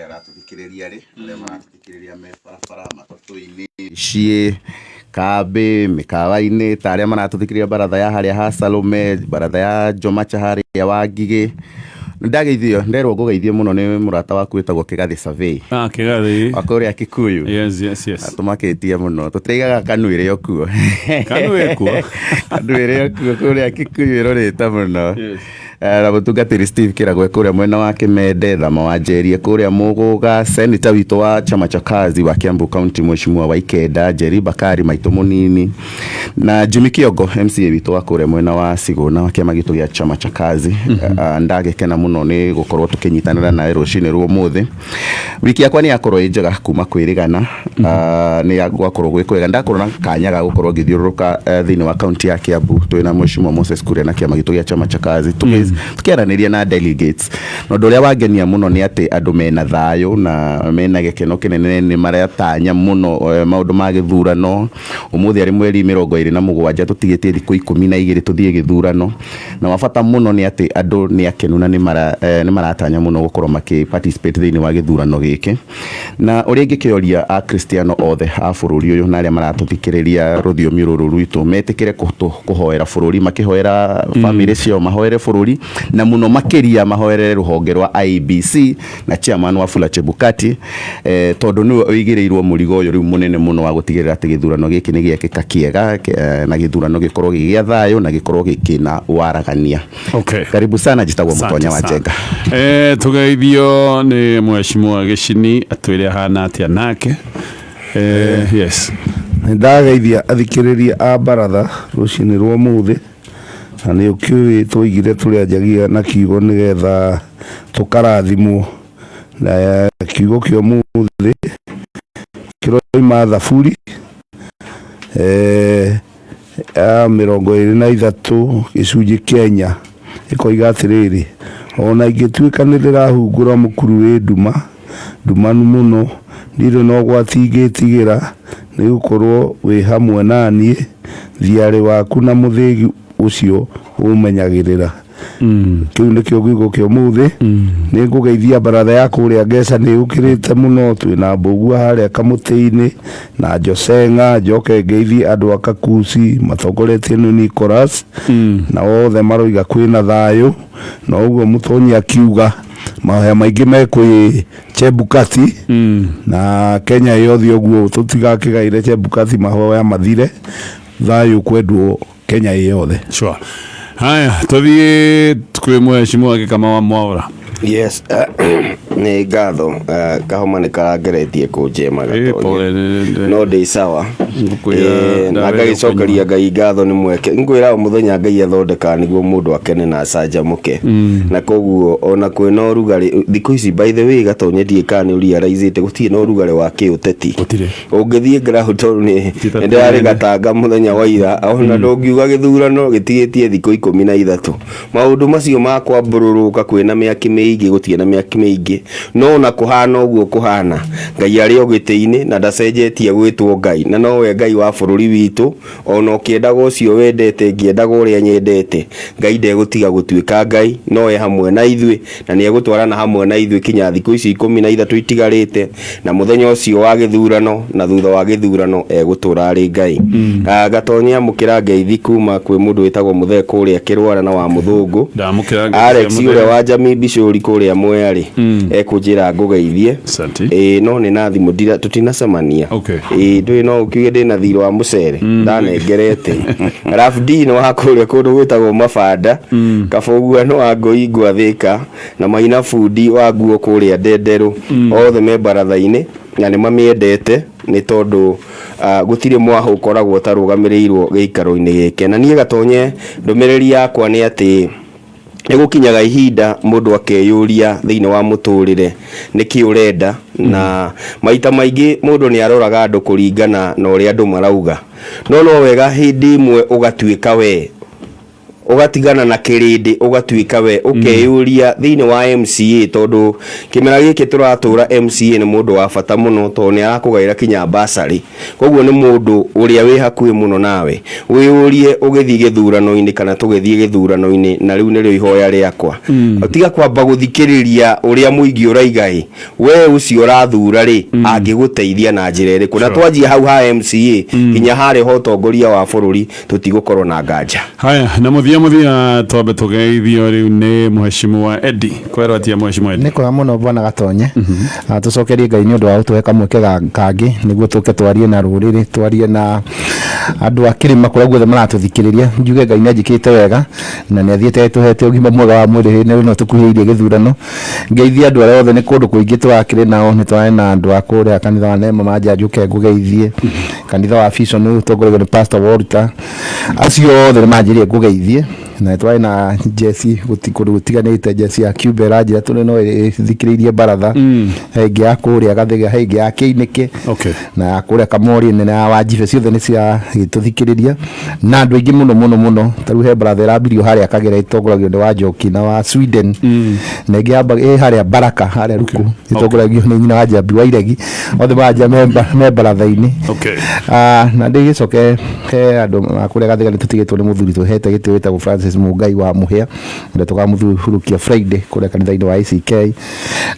Arĩa aratũthikĩrĩria rĩ, arĩa maratũthikĩrĩria me barabara, matatũ-inĩ, mĩciĩ, kambĩ, mĩkawa-inĩ, ta arĩa maratũthikĩrĩria baratha ya harĩa ha Salome, baratha ya Jomacha harĩa Wangigĩ. Nĩndageithio, nderwo ngũgeithie mũno nĩ mũrata waku wĩtagwo Kĩgathĩ Survey. Ah, Kĩgathĩ. Wa kũrĩa Kikuyu. Yes. Tũmakĩtie mũno. Tũtiraigaga kanu ĩrĩ o kuo. Kanu ĩ kuo. Kanu ĩrĩ o kuo kũrĩa Kikuyu ĩrorĩte mũno. Yes. Na mũtungatĩri Steve Kĩragwe kũrĩa mwena wa Kĩmende, Thama wa Njerie kũrĩa Mũgũga, seneta witũ wa chama cha kazi wa Kiambu County Mheshimiwa Waikenda, Njeri Bakari maitũ mũnini na Jimmy Kĩongo MCA witũ wa kũrĩa mwena wa Sigũna wa kĩama gitũ gĩa chama cha kazi. Ndagĩkena mũno nĩ gũkorwo tũkĩnyitanĩra nawe rũcinĩ rwa ũmũthĩ. Wiki yakwa nĩ yakorwo ĩ njega kuma kwĩrĩgana, nĩ gwakorwo gwĩ kwega. Ndakorwo na kanya ga gũkorwo ngĩthiũrũrũka thĩinĩ wa kaunti ya Kiambu twĩna Mheshimiwa Moses Kuria na kĩama gitũ gĩa chama cha kazi tũkĩaranĩria na delegates. Na ũndũ ũrĩa wangenia mũno nĩ atĩ andũ mena thayũ na mena gĩkeno kĩnene, nĩ maratanya mũno maũndũ ma gĩthurano. Ũmũthĩ arĩ mweri 27, tũtigĩtie thikũ 12 tũthiĩ gĩthurano. Na wa bata mũno nĩ atĩ andũ nĩ akenu na nĩ maratanya mũno gũkorwo makĩ participate thĩinĩ wa gĩthurano gĩkĩ. Na ũrĩa ingĩkĩoria akristiano othe a bũrũri ũyũ na arĩa maratũthikĩrĩria rũthiomi rũrũ rwitũ metĩkĩre kũhoera bũrũri, makĩhoera famĩlĩ ciao, mahoere bũrũri, na mũno makĩria mahoere rũhonge rwa IEBC na chairman Wafula Chebukati, tondũ nĩwe ũigĩrĩirwo mũrigo ũyũ rĩu mũnene mũno wa gũtigĩrĩra atĩ gĩthurano gĩkĩ nĩ gĩekĩka kĩega, na gĩthurano gĩkorwo gĩ gĩa thayũ na gĩkorwo gĩkĩna waragania. Karibu sana, njĩtagwo Asante Mũtonya wa sana. Njenga. Tugeithio nĩ mheshimiwa Gĩcini atwĩre ahana atĩa nake. Yes. Nĩ ndageithia athikĩrĩria a baratha rũcinĩ rwa ũmũthĩ, na nĩ ũkĩũĩ twoigire tũrĩanjagia na kiugo nĩgetha tũkarathimwo, na kiugo kĩa ũmũthĩ kĩroima Thaburi ya 23 gĩcunjĩ kĩa 4, ĩkoiga atĩrĩrĩ, ona ingĩtuĩka nĩ ndĩrahungura mũkuru wĩ nduma, ndumanu mũno, ndirĩ na ũgwati ingĩtigĩra, nĩ gũkorwo wĩ hamwe na niĩ, thiarĩ waku na mũthĩgi ũcio ũmenyagĩrĩra. Kĩu nĩkĩo kiugo kĩa ũmũthĩ. Nĩ ngũgeithia baratha ya kũrĩa Ngeca, nĩ ũkĩrĩte mũno, twĩna Mbũgua harĩa kamũtĩ-inĩ na Njocenga, njoke ngeithie andũ a Kakuci matongoretio nĩ Nicholas, na othe maroiga kwĩna thayũ, na ũguo Mũtonyi akiuga mahoya maingĩ me kwĩ Chebukati na Kenya yothe, ũguo tũtigakĩgaire Chebukati mahoya mathire, thayũ kwendwo Kenya yothe. Sure. Haya, tũthiĩ kwĩ mheshimiwa Gĩkama wa Mwaũra. Yes, nĩ ngatho, kahoma nĩ karangeretie kũnjema Eh, gatonya. pole, No ndĩ sawa. Ngũkwĩra Na ndawa ĩyo ngagĩcokeria Ngai ngatho nĩ mweke. Ngwĩra o mũthenya Ngai athondekaga nĩguo mũndũ akene na acanjamũke. Na koguo ona kwĩna ũrugarĩ thikũ ici, by the way, gatonye ndiĩ kana nĩ ũrealize gũtirĩ na ũrugarĩ wa kĩũteti. Gũtirĩ. Ũngĩthiĩ ground tondũ nĩ Ti ta ndĩrarĩ tene. Gatanga mũthenya wa ira, ona ndũngiuga gĩthurano gĩtigĩtie thikũ 13, maũndũ macio ma kwambũrũrũka kwĩna mĩaki mĩingĩ, gũtirĩ na mĩaki mĩingĩ. No ona kũhana ũguo kũhana, Ngai arĩ o gĩtĩ-inĩ na ndacenjetie gwĩtwo Ngai, na nowe Ngai wa bũrũri witũ. Ona ũkĩendaga ũcio wendete, ngĩendaga ũrĩa nyendete, Ngai ndegũtiga gũtuĩka Ngai, no e hamwe na ithuĩ, na nĩ egũtwarana hamwe na ithuĩ kinya thikũ ici 13 itigarĩte, na mũthenya ũcio wa gĩthurano na thutha wa gĩthurano egũtũra arĩ Ngai. Gatonye amũkĩra ngeithi kuma kwĩ mũndũ wĩtagwo Mũthee kũrĩa Kĩrwara na wa Mũthũngũ. Ndamũkĩra ngeithi cia Alex Mũthee. ũrĩa wa Jamii Bicũri kũrĩa Mwea rĩ, ekũnjĩra ngũgeithie. Asante. Ĩĩ, no nĩ na thimũ ndira tũtinacemania. Ĩĩ, ndũĩ no ũkiuge ndĩna thirĩ wa mũcere ndanengerete. Alafu D nĩ wa kũrĩa kũndũ gwĩtagwo Mabanda, Kabũgua nĩ wa Ngũi Ngwathĩka, na Maina bundi wa nguo kũrĩa Ndenderũ. Othe me baratha-inĩ na nĩ mamĩendete nĩ tondũ gũtirĩ mwahũ ũkoragwo ũtarũgamĩrĩirwo gĩikaro-inĩ gĩkĩ. Na niĩ gatonye ndũmĩrĩri yakwa nĩ atĩ nĩ gũkinyaga ihinda mũndũ akeyũria thĩinĩ wa mũtũrĩre nĩkĩ ũrenda, na maita maingĩ mũndũ nĩ aroraga andũ kũringana na ũrĩa andũ marauga, no no wega hĩndĩ ĩmwe ũgatuĩka we Ũgatigana na kĩrĩndĩ, ũgatuĩka we ũkeyũria thĩinĩ wa MCA, tondũ kĩmera gĩkĩ tũratũra MCA nĩ mũndũ wa bata mũno, tondũ nĩ arakũgaĩra kinya basarĩ. Koguo nĩ mũndũ ũrĩa wĩ hakuhĩ mũno nawe. Wĩyũrie ũgĩthiĩ gĩthurano-inĩ kana tũgĩthiĩ gĩthurano-inĩ, na rĩu nĩrĩo ihoya rĩakwa, tiga kwamba gũthikĩrĩria ũrĩa mũingĩ ũraiga ĩ, we ũcio ũrathura rĩ, angĩgũteithia na njĩra ĩrĩkũ? Na twanjia hau ha MCA nginya harĩa ho ũtongoria wa bũrũri, tũtigũkorwo na nganja. Haya, na mũthia mũthia twambe tũgeithio rĩu nĩ mheshimiwa Eddie. Kwerwo atia, mheshimiwa Eddie? Nĩ kwega mũno, bwana Gatonye. Tũcokerie Ngai nĩ ũndũ wa gũtũhe kamweke kangĩ nĩguo tũke twarie na rũrĩrĩ, twarie na andũ a kĩrĩma kũrĩa guothe maratũthikĩrĩria. Njuge Ngai nĩ anjĩkĩte wega na nĩ athiĩte tũhete ũgima mwega wa mwĩrĩ hĩndĩ ĩno tũkuhĩrĩirie gĩthurano. Ngeithie andũ arĩa othe nĩ kũndũ kũingĩ tũrakĩrĩ nao. Nĩ twarĩ na andũ a kũrĩa kanitha wa Neema Manjanjũke, ngũgeithie kanitha wa Vision ũtongoragio nĩ Pastor Walter, acio othe nĩ manjĩrire ngũgeithie. Na nĩ twarĩ na jeci kũndũ gũtiganĩte, jeci ya Cuba ĩranjĩra tũrĩ no ĩthikĩrĩirie baratha, he ĩngĩ ya kũrĩa Gathĩga, he ĩngĩ ya Kĩinĩkĩ na ya kũrĩa Kamori nene ya Wanjibe, ciothe nĩ ciagĩtũthikĩrĩria na andũ aingĩ mũno mũno mũno. Ta rĩu he baratha ĩrambirio harĩa Kagera ĩtongoragio nĩ Wanjoki na wa Sweden, na ĩngĩ ĩ harĩa Baraka harĩa Ruku ĩtongoragio nĩ nyina wa Njambi wa Iregi. Othe manja me baratha-inĩ. Ah, na ndĩgĩcoke he andũ a kũrĩa Gathĩga, nĩ tũtigĩtwo nĩ mũthuri tũhete gĩtĩo wĩtagwo Francis Mũngai wa Mũhĩa, ũrĩa tũkamũhurũkia Friday kũrĩa kanitha-inĩ wa ACK.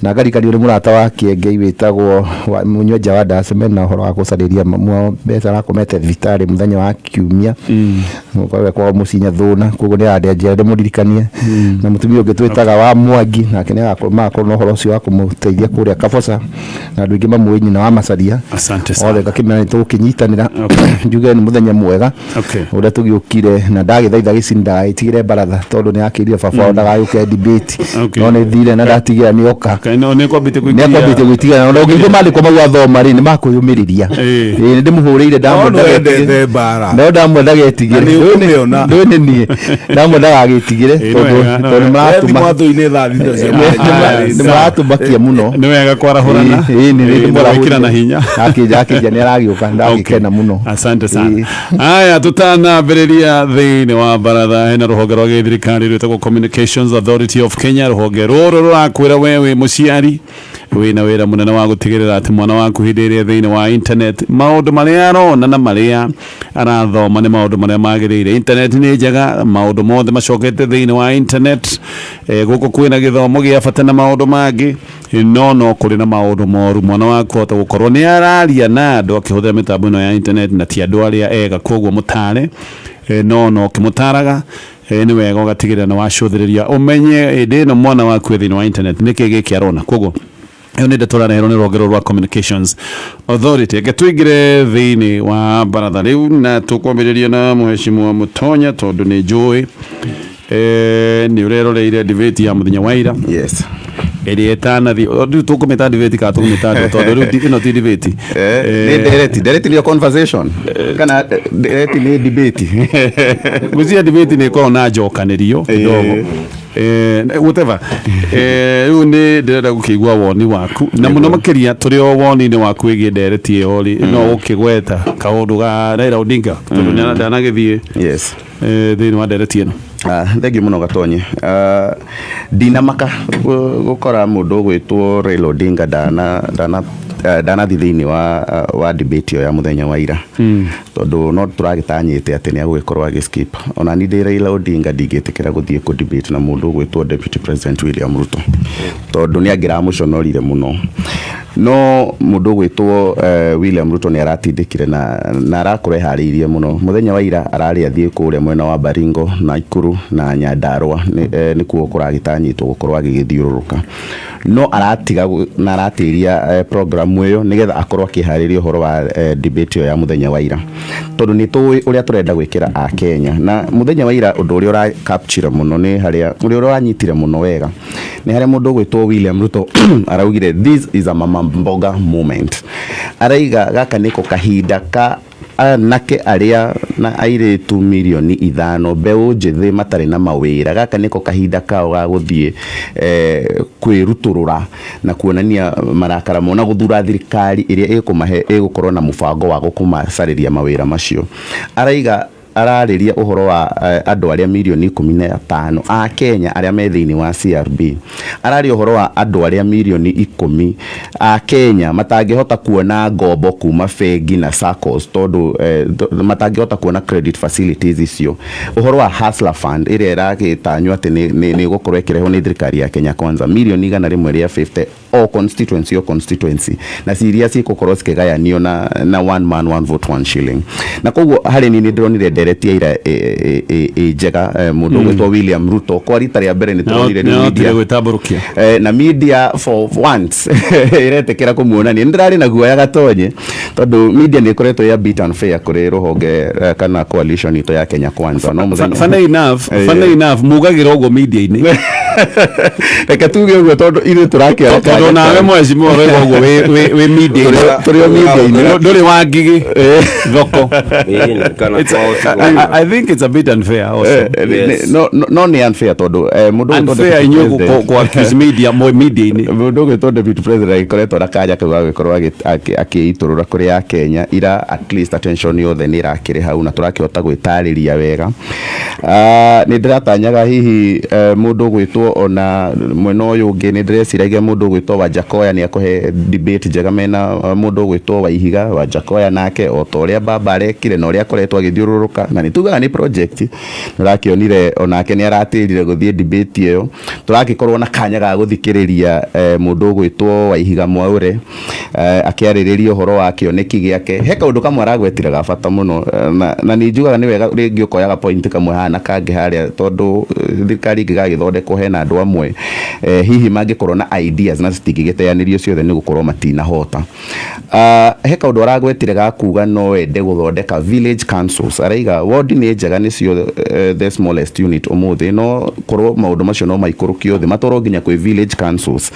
Na ngarikanio nĩ mũrata wa Kĩengei wĩtagwo Mũnywenja wa Ndaceme na ũhoro wa gũcarĩria mamu wao mbeca, arakomete thibitarĩ mũthenya wa Kiumia kwao kwao mũciĩ Nyathũna. Koguo nĩ aranjĩra ndĩmũririkanie. Na mũtumia ũngĩ twĩtaga wa Mwangi, nake nĩ agakorwo magakorwo na ũhoro ũcio wa kũmũteithia kũrĩa Kaboca, na andũ aingĩ mamũĩ nyina wa Macaria. Asante sana. Othe ngakĩmera nĩ tũgũkĩnyitanĩra. Njuge nĩ mũthenya mwega ũrĩa tũgĩũkire, na ndagĩthaitha gĩcini ndagagĩtigĩre baratha, tondũ nĩ akĩrire baba wao ndagagĩũke debate. No nĩ thire na ndatigĩra nĩ oka. No nĩ kwambĩte nĩ akwambĩtie gwĩtigĩra, na ũngĩigua maandĩko mau athoma rĩ, nĩ makwĩyũmĩrĩria. Ĩĩ, nĩ ndĩmũhũrĩire. No nĩwendete mbara. No ndamwe ndagetigĩre. Na nĩ ũkũmĩona. Ndũĩ nĩ niĩ ndamwe ndagagĩtigĩre, Ĩĩ, nĩ tondũ wega, no tondũ nĩ wega. maratũma Mwatũ-inĩ thaa 6 cia mũthenya. nĩ maratũmakia mũno. Nĩ wega kwarahũrana. Ĩĩ, nĩ Ĩĩ, na gwĩkĩra na hinya. Akĩnja nĩ aragĩũka, ndagĩkena mũno. Asante sana. Ĩĩ. Haya, tutanambĩrĩria thĩinĩ wa baratha, hena rũhonge rwa gĩthirikari rwĩtagwo Communications Authority of Kenya. Rũhonge rũrũ rũrakwĩra we wĩ mũciari wĩna wĩra mũnene wa gũtigĩrĩra atĩ mwana waku hĩndĩ ĩrĩa thĩinĩ wa internet, maũndũ marĩa arona na marĩa arathoma nĩ maũndũ marĩa magĩrĩire. Internet nĩ njega, maũndũ mothe macokete thĩinĩ wa internet. Gũkũ kwĩna gĩthomo gĩa bata na maũndũ mangĩ, no kũrĩ na maũndũ moru. Mwana waku ahota gũkorwo nĩ araria na andũ akĩhũthĩra mĩtambo ĩno ya internet na ti andũ arĩa ega. Koguo mũtare, no ũkĩmũtaraga, nĩ wega ũgatigĩrĩra nĩ wacũthĩrĩria ũmenye hĩndĩ ĩno mwana waku e thĩinĩ wa internet nĩkĩ gĩkĩ arona. Koguo ĩyo nĩ ndeto ũrareherwo nĩ rũhonge rũrũ rwa Communications Authority. Reke tũingĩre thĩinĩ wa baratha rĩu, na tũkwambĩrĩria na mheshimiwa Mũtonya, tondũ nĩ njũĩ nĩ ũreroreire debate ya mũthenya wa ira Yes. Ĩrĩa ĩtanathiĩ. Rĩu tũkũmĩta debate kana tũkũmĩta ndũ? Tondũ rĩu ĩno ti debate. Nĩ ndereti. Ndereti nĩyo conversation kana ndereti nĩ debate? Ngwĩciria debate nĩ ĩkoragwo na njokanĩrio kidogo. Whatever. Rĩu nĩ ndĩrenda gũkĩigua woni waku, na mũno makĩria tũrĩ o woni-inĩ waku wĩgiĩ ndereti ĩyo rĩ, no ũkĩgweta kaũndũ ga Raila Odinga, tondũ ndanagĩthiĩ thĩinĩ wa ndereti ĩno. Ah, thengiũ mũno, Gatonye. Ndinamaka gũkora mũndũ ũgwĩtwo Raila Odinga ndanathi thĩinĩ wa debate ĩyo ya mũthenya wa ira, tondũ no tũragĩtanyĩte atĩ nĩ agũgĩkorwo agĩ skip. Ona ni ndĩ Raila Odinga, ndingĩtĩkĩra gũthiĩ kũ debate na mũndũ ũgwĩtwo Deputy President William Ruto, tondũ nĩ angĩramũconorire mũno. No mũndũ ũgwĩtwo William Ruto nĩ aratindĩkire na arakorwo eharĩirie mũno. Mũthenya wa ira ararĩ athiĩ kũrĩa mwena wa Baringo, Nakuru na Nyandarua, nĩkuo kũragĩtanyĩtwo gũkorwo agĩgĩthiũrũrũka, no aratiga na aratĩria programu ĩyo nĩgetha akorwo akĩharĩria ũhoro wa debate ĩyo ya mũthenya wa ira, tondũ nĩ tũĩ ũrĩa tũrenda gwĩkĩra a Kenya. Na mũthenya wa ira, ũndũ ũrĩa ũra capture mũno nĩ harĩa ũrĩa ũranyitire mũno wega nĩ harĩa mũndũ ũgwĩtwo William Ruto araugire, "This is a mama mboga moment." Araiga gaka nĩko kahinda ka anake arĩa na airĩtu mirioni 5, mbeũ njĩthĩ matarĩ na mawĩra. Gaka nĩko kahinda kao ga gũthiĩ kwĩrutũrũra na kuonania marakara mo na gũthura thirikari ĩrĩa ĩkũmahe, ĩgũkorwo na mũbango wa gũkũmacarĩria mawĩra macio. Araiga Ararĩria ũhoro wa andũ arĩa mirioni 15 a Kenya arĩa me thĩinĩ wa CRB. Araria ũhoro wa andũ arĩa mirioni 10 a Kenya matangĩhota kuona ngombo kuma bengi na SACCOs, tondũ matangĩhota kuona credit facilities icio. Ũhoro wa Hustler Fund ĩrĩa ĩragĩtanywo atĩ nĩ ĩgũkorwo ĩkĩrehwo nĩ thirikari ya Kenya Kwanza, mirioni 150 o constituency o constituency, na ciria cigũkorwo cikĩgayanio na one man one vote one shilling. Na koguo harĩ niĩ nĩ ndĩronire ndereti ya ira ĩ njega. Mũndũ ũgwĩtwo William Ruto kwa rita rĩa mbere nĩ tũronire rĩu nĩahotire media gwĩtambũrũkia. Na media for once ĩretĩkĩra kũmuonania. Nĩ ndĩrarĩ na guoya gatonye, tondũ media nĩ ĩkoretwo ya bit unfair kũrĩ rũhonge kana coalition itũ ya Kenya Kwanza, no mũthenya Funny enough, funny enough, mugagĩra ũguo media-inĩ. Reke tuge ũguo, tondũ ithuĩ tũrakĩara Tondũ nawe mheshimiwa ũroiga ũguo wĩ media-inĩ. Tũrĩ o media-inĩ. Ndũrĩ wa ngigĩ thoko. Ĩĩ, kana kwao I think it's a bit unfair also. No nĩ unfair tondũ mũndũ ũgwĩtwo Unfair deputy inyuĩ president- ku accuse media mwe media-inĩ. Mũndũ ũgwĩtwo deputy president agĩkoretwo na kanya kau gagĩkorwo akĩitũrũra kũrĩ ya Kenya ira, at least attention yothe nĩ ĩrakĩrĩ hau na tũrakĩhota gwĩtarĩria wega. Nĩ ndĩratanyaga hihi mũndũ ũgwĩtwo ona mwena ũyũ ũngĩ, nĩ ndĩreciragia mũndũ ũgwĩtwo Wanjakoya nĩ akũhe debate njega mena mũndũ ũgwĩtwo Waihiga. Wanjakoya nake o ta ũrĩa baba arekire na ũrĩa akoretwo agĩthiũrũrũka, na nĩ tugaga nĩ project, nĩũrakĩonire onake nĩ aratĩrire gũthiĩ debate ĩyo. Tũragĩkorwo na kanya ga gũthikĩrĩria mũndũ ũgwĩtwo Waihiga Mwaure akĩarĩrĩria ũhoro wa kĩoneki gĩake. He kaũndũ kamwe aragwetire ga bata mũno, na nĩ njugaga nĩ wega rĩngĩ ũkoyaga point kamwe haha na kangĩ harĩa, tondũ thirikari ĩngĩgagĩthondekwo hena andũ amwe hihi mangĩkorwo na ideas na citingĩgĩteanĩrio ciothe nĩ gũkorwo matinahota. He kaũndũ aragwetire ga kuga no ende gũthondeka village councils. Araiga ward nĩ njega, nĩcio the smallest unit ũmũthĩ, no korwo maũndũ macio no maikũrũkio thĩ matwarwo nginya kwĩ village councils,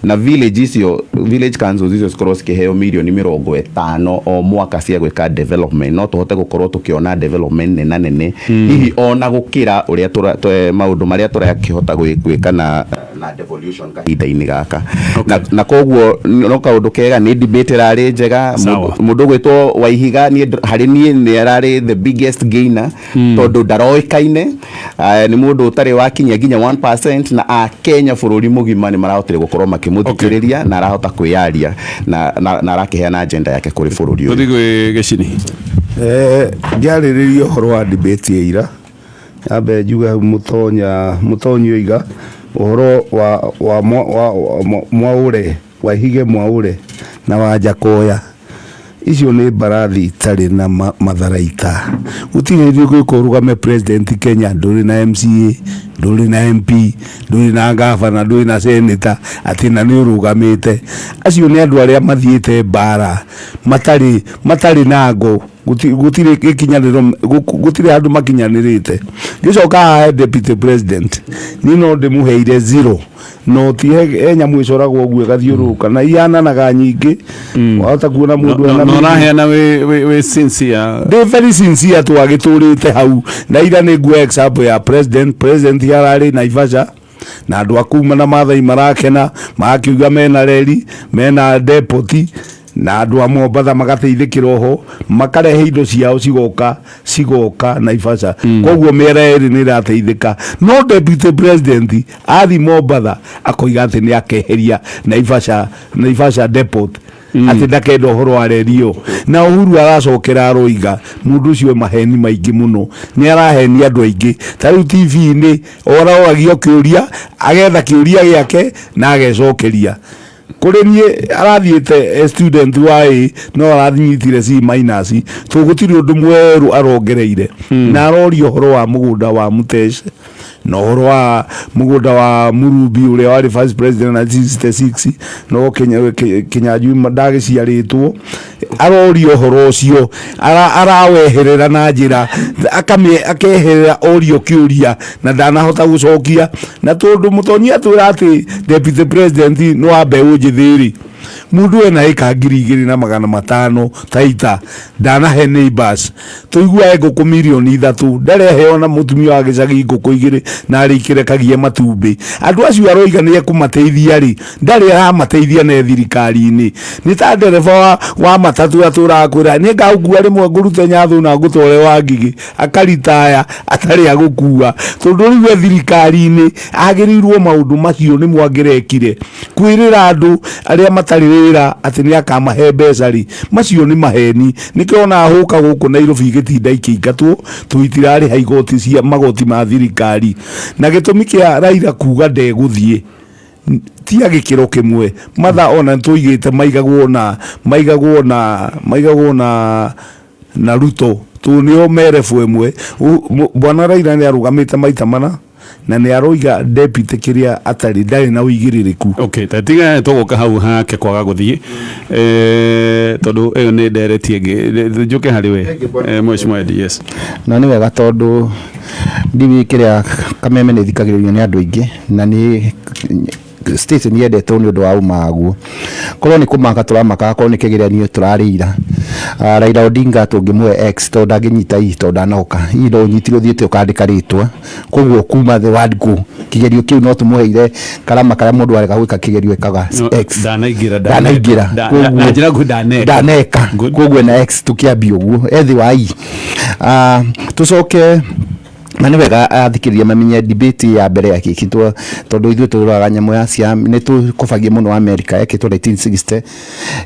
na village icio, village councils icio cikorwo cikĩheo mirioni 50 o mwaka cia gwĩka development, no tũhote gũkorwo tũkĩona development nena nene hihi ona gũkĩra ũrĩa maũndũ marĩa tũrakĩhota gwĩka na devolution kahinda-inĩ gaka. Na koguo no kaũndũ kega, nĩ debate ĩrarĩ njega. Sawa. Mũndũ ũgwĩtwo Waihiga, niĩ harĩ niĩ nĩ ararĩ the biggest gainer, tondũ ndaroĩkaine. Nĩ mũndũ ũtarĩ wakinyia nginya 1%, na akenya bũrũri mũgima nĩ marahotire gũkorwo makĩmũthikĩrĩria, na arahota kwĩyaria na arakĩheana agenda yake kũrĩ bũrũri ũyũ. Tũthiĩ gwĩ Gĩcini. Ngĩarĩrĩria ũhoro wa debate ya ira, nyambe njuge hau mũtonya mũtonyi oiga ũhoro wa Mwaũre, Waihige Mwaũre na Wanjakoya, icio nĩ mbarathi itarĩ na matharaita. Gũtirĩ hĩndĩ ũgũka ũrũgame president Kenya ndũrĩ na MCA, ndũrĩ na MP, ndũrĩ na gavana, ndũrĩ na senator, atĩ na nĩ ũrũgamĩte. Acio nĩ andũ arĩa mathiĩte mbara matarĩ na ngo. Gũtirĩ gĩkinyanĩro, gũtirĩ handũ makinyanĩrĩte. Ngĩcoka haha he deputy president, niĩ no ndĩmũheire zero, no ti he nyamũ ĩcoragwo ũguo ĩgathiũrũrũka na ihananaga nyingĩ, wahota kuona mũndũ ena Na ũraheana wĩ sincere? Ndĩ very sincere. Twagĩtũrĩte hau na ira nĩ nguoya example ya president. President ararĩ Naivasha na andũ a kuma na Mathai marakena, magakiuga mena reri, mena depot, na andũ a Mombatha magateithĩkĩra oho, makarehe indo ciao cigoka Naivasha. Koguo mĩera ĩrĩ nĩ ĩrateithĩka. No deputy president athi Mombatha akoiga atĩ nĩ akeheria Naivasha depot, atĩ ndakenda ũhoro wa rerio. Na Uhuru aracokera aroiga mũndũ ũcio maheni maingĩ mũno, nĩ arahenia andũ aingĩ. Ta rĩu TV-inĩ ororagio kĩũria, agetha kĩũria gĩake na agecokeria. Kũrĩ niĩ arathiĩte student wa A no arathnyitire C minus, to gũtirĩ ũndũ mwerũ arongereire. Na aroria ũhoro wa mũgũnda wa Muteshe na ũhoro wa mũgũnda wa Murumbi ũrĩa warĩ vice president 1966, no Kinyanjui ndagĩciarĩtwo. Aroria ũhoro ũcio, araweherera na njĩra akeherera orio kĩũria na ndanahota gũcokia. Na tondũ mũtonyi atwĩra atĩ deputy president nĩ wa mbeũ njĩthĩ rĩ, Mundu ena ĩka 2500 Taita ndanahe neighbors, tũiguae ngũkũ 3 mirioni ndarĩ aheo na mũtumia wa gĩcagi ngũkũ igĩrĩ na arĩ ikĩrekagie matumbĩ. Andũ acio aroiga nĩ ekũmateithia rĩ, ndarĩ aramateithia ne thirikari-inĩ. Nĩ ta ndereba wa matatũ atũraga kwĩra nĩ ngagũkua rĩmwe ngũrute Nyathũ na ngũtware wa Ngigĩ, akaritaya atarĩ agũkua tondũ rĩu e thirikari-inĩ. Agĩrĩirwo maũndũ macio nĩmo angĩrekire. Kwĩrĩra andũ arĩa matarĩ wĩra atĩ nĩ akamahe mbeca rĩ, macio nĩ maheni. Nĩkĩo ona hũka gũkũ Nairobi igĩtinda ikĩingatwo tũitirarĩha igoti cia magoti ma thirikari. Na gĩtũmi kĩa Raila kuga ndegũthiĩ ti a gĩkĩro kĩmwe matha ona nĩtũigĩte maigagwo na Ruto tondũ nĩo me level ĩmwe. Bwana Raila nĩ arũgamĩte maita mana na nĩ aroiga deputy kĩrĩa atarĩ ndarĩ na ũigĩrĩrĩku. Okay, ta tiga tũgũka hau hake kwaga gũthiĩ, tondũ ĩyo nĩ ndereti ĩngĩ. Njũke harĩ we, Mheshimiwa Eddie, yes. Na nĩ wega tondũ ndiwi kĩrĩa Kameme nĩ ĩthikagĩrĩrio nĩ andũ aingĩ na nĩ station yendetwo nĩ ũndũ wa ũmaguo. Korwo nĩ kũmaka tũramaka, korwo nĩ kĩgeranio tũrarĩ ira. Raila Odinga tũngĩmũhe X tondũ ndangĩnyita I tondũ ndanoka I no ũnyitire ũthiĩte ũkandĩka rĩtwa. Koguo kuma the word go kĩgerio kĩu no tũmũheire karama karĩa mũndũ arega gwĩka kĩgerio ekaga No, X. Ndanaingĩra. Ndanaingĩra. Na njĩra nguhĩ ndaneka. Ndaneka. Good. Koguo na X tũkĩambia ũguo ethi wa I. Tũcoke na nĩ wega athikĩrĩria mamenye debate ya mbere yakĩkĩtwo, tondũ ithuĩ tũroraga nyamũ ya cia nĩ tũkobagia mũno America, yekĩtwo 1960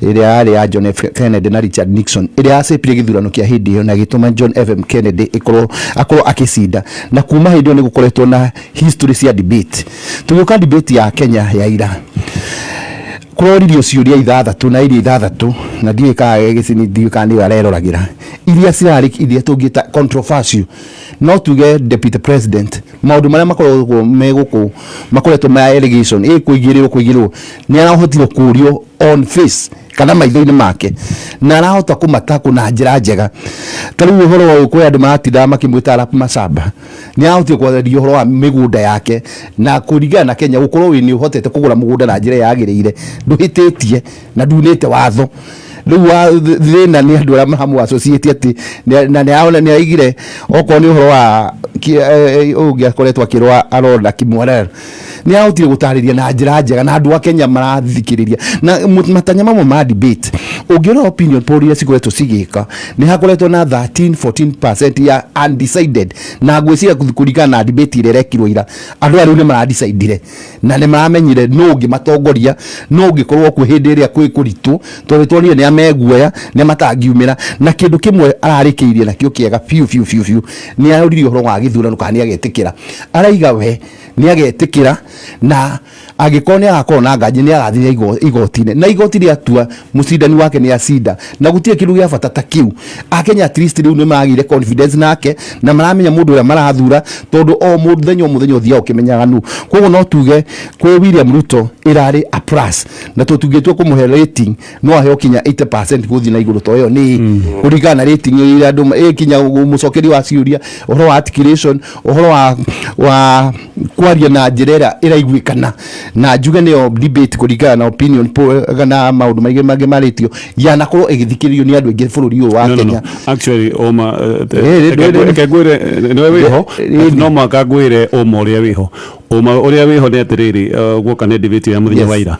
ĩrĩa yarĩ ya John F Kennedy na Richard Nixon, ĩrĩa yacĩpire gĩthurano kĩa hĩndĩ ĩyo na ĩgĩtũma John F Kennedy ĩkorwo akorwo akĩcinda. Na kuma hĩndĩ ĩyo nĩ gũkoretwo na history cia debate. Tũgĩũka debate ya Kenya ya ira, kũroririo ciũria ithathatũ na iria ithathatũ na ndiũĩ kana gĩcini, ndiũĩ kana nĩyo areroragĩra, iria cirarĩ iria tũngĩta controversial. No tuge deputy president maũndũ marĩa makoragwo me gũkũ makoretwo ma allegation ĩ kũigĩrĩrwo nĩ arahotire kũrio on face kana maitho-inĩ make na arahota kũmatakũ na njĩra njega. Ta rĩu ũhoro wa kwĩ andũ maratindaga makĩmwĩta Arap Masaba, nĩ arahotire kwaria ũhoro wa mĩgũnda yake na kũringana na Kenya gũkorwo wĩ nĩ ũhotete kũgũra mũgũnda na njĩra ĩrĩa yagĩrĩire, ndũhĩtĩtie na ndunĩte watho. Rĩu wa thĩna nĩ andũ arĩa maramũ associate atĩ na nĩ aigire okorwo nĩ ũhoro wa ũyũ ũngĩ akoretwo akĩrwo aronda Kimwarer, nĩ arahotire gũtarĩria na njĩra njega na andũ a Kenya marathikĩrĩria. Na matanya mamwe ma debate, ũngĩrora opinion poll iria cikoretwo cigĩka, nĩ hakoretwo na 13 14% ya undecided, na ngwĩciria kũringana na debate ĩrĩa ĩrekirwo ira, andũ aya rĩu nĩ maradecidire na nĩ maramenyire nũ ũngĩmatongoria, nũ ũngĩkorwo kuo hĩndĩ ĩrĩa kwĩ kũritũ, tondũ tuonire nĩ ameguoya nĩ matangiumĩra. Na kĩndũ kĩmwe ararĩkĩirie nakĩo kĩega biũ biũ biũ biũ nĩ aroririe ũhoro wa gĩthurano kana nĩ agetĩkĩra. Araiga we nĩ agetĩkĩra na angĩkorwo nĩ agakorwo na nganja nĩ agathiĩ igoti-inĩ na igoti rĩatua mũcindani wake nĩ acinda, na gũtirĩ kĩndũ gĩa bata ta kĩu. Akenya at least rĩu nĩ maragĩire confidence nake na maramenya mũndũ ũrĩa marathura, tondũ o mũthenya o mũthenya ũthiaga ũkĩmenyaga nũ. Koguo no tuge kwĩ William Ruto ĩrarĩ a plus, na tũtungĩtua kũmũhe rating no aheo kinya 80% gũthiĩ na igũrũ, to ĩyo nĩ kũringana na rating ĩrĩa andũ ĩ kinya mũcokeria wa ciũria, ũhoro wa articulation, ũhoro wa kwaria na njĩra ĩrĩa ĩraiguĩkana. Na njuge nĩyo debate kũringana na opinion poll na maũndũ maingĩ mangĩ marĩtio yanakorwo ĩgĩthikĩrĩrio nĩ andũ aingĩ bũrũri ũyũ wa No, no, Kenya. no. Actually, oma Reke reke ngwĩre nĩwe wĩho. No mũhaka ngwĩre ũma ũrĩa wĩho. Ũma ũrĩa wĩho nĩ atĩrĩrĩ, guoka nĩ debate ya mũthenya wa ira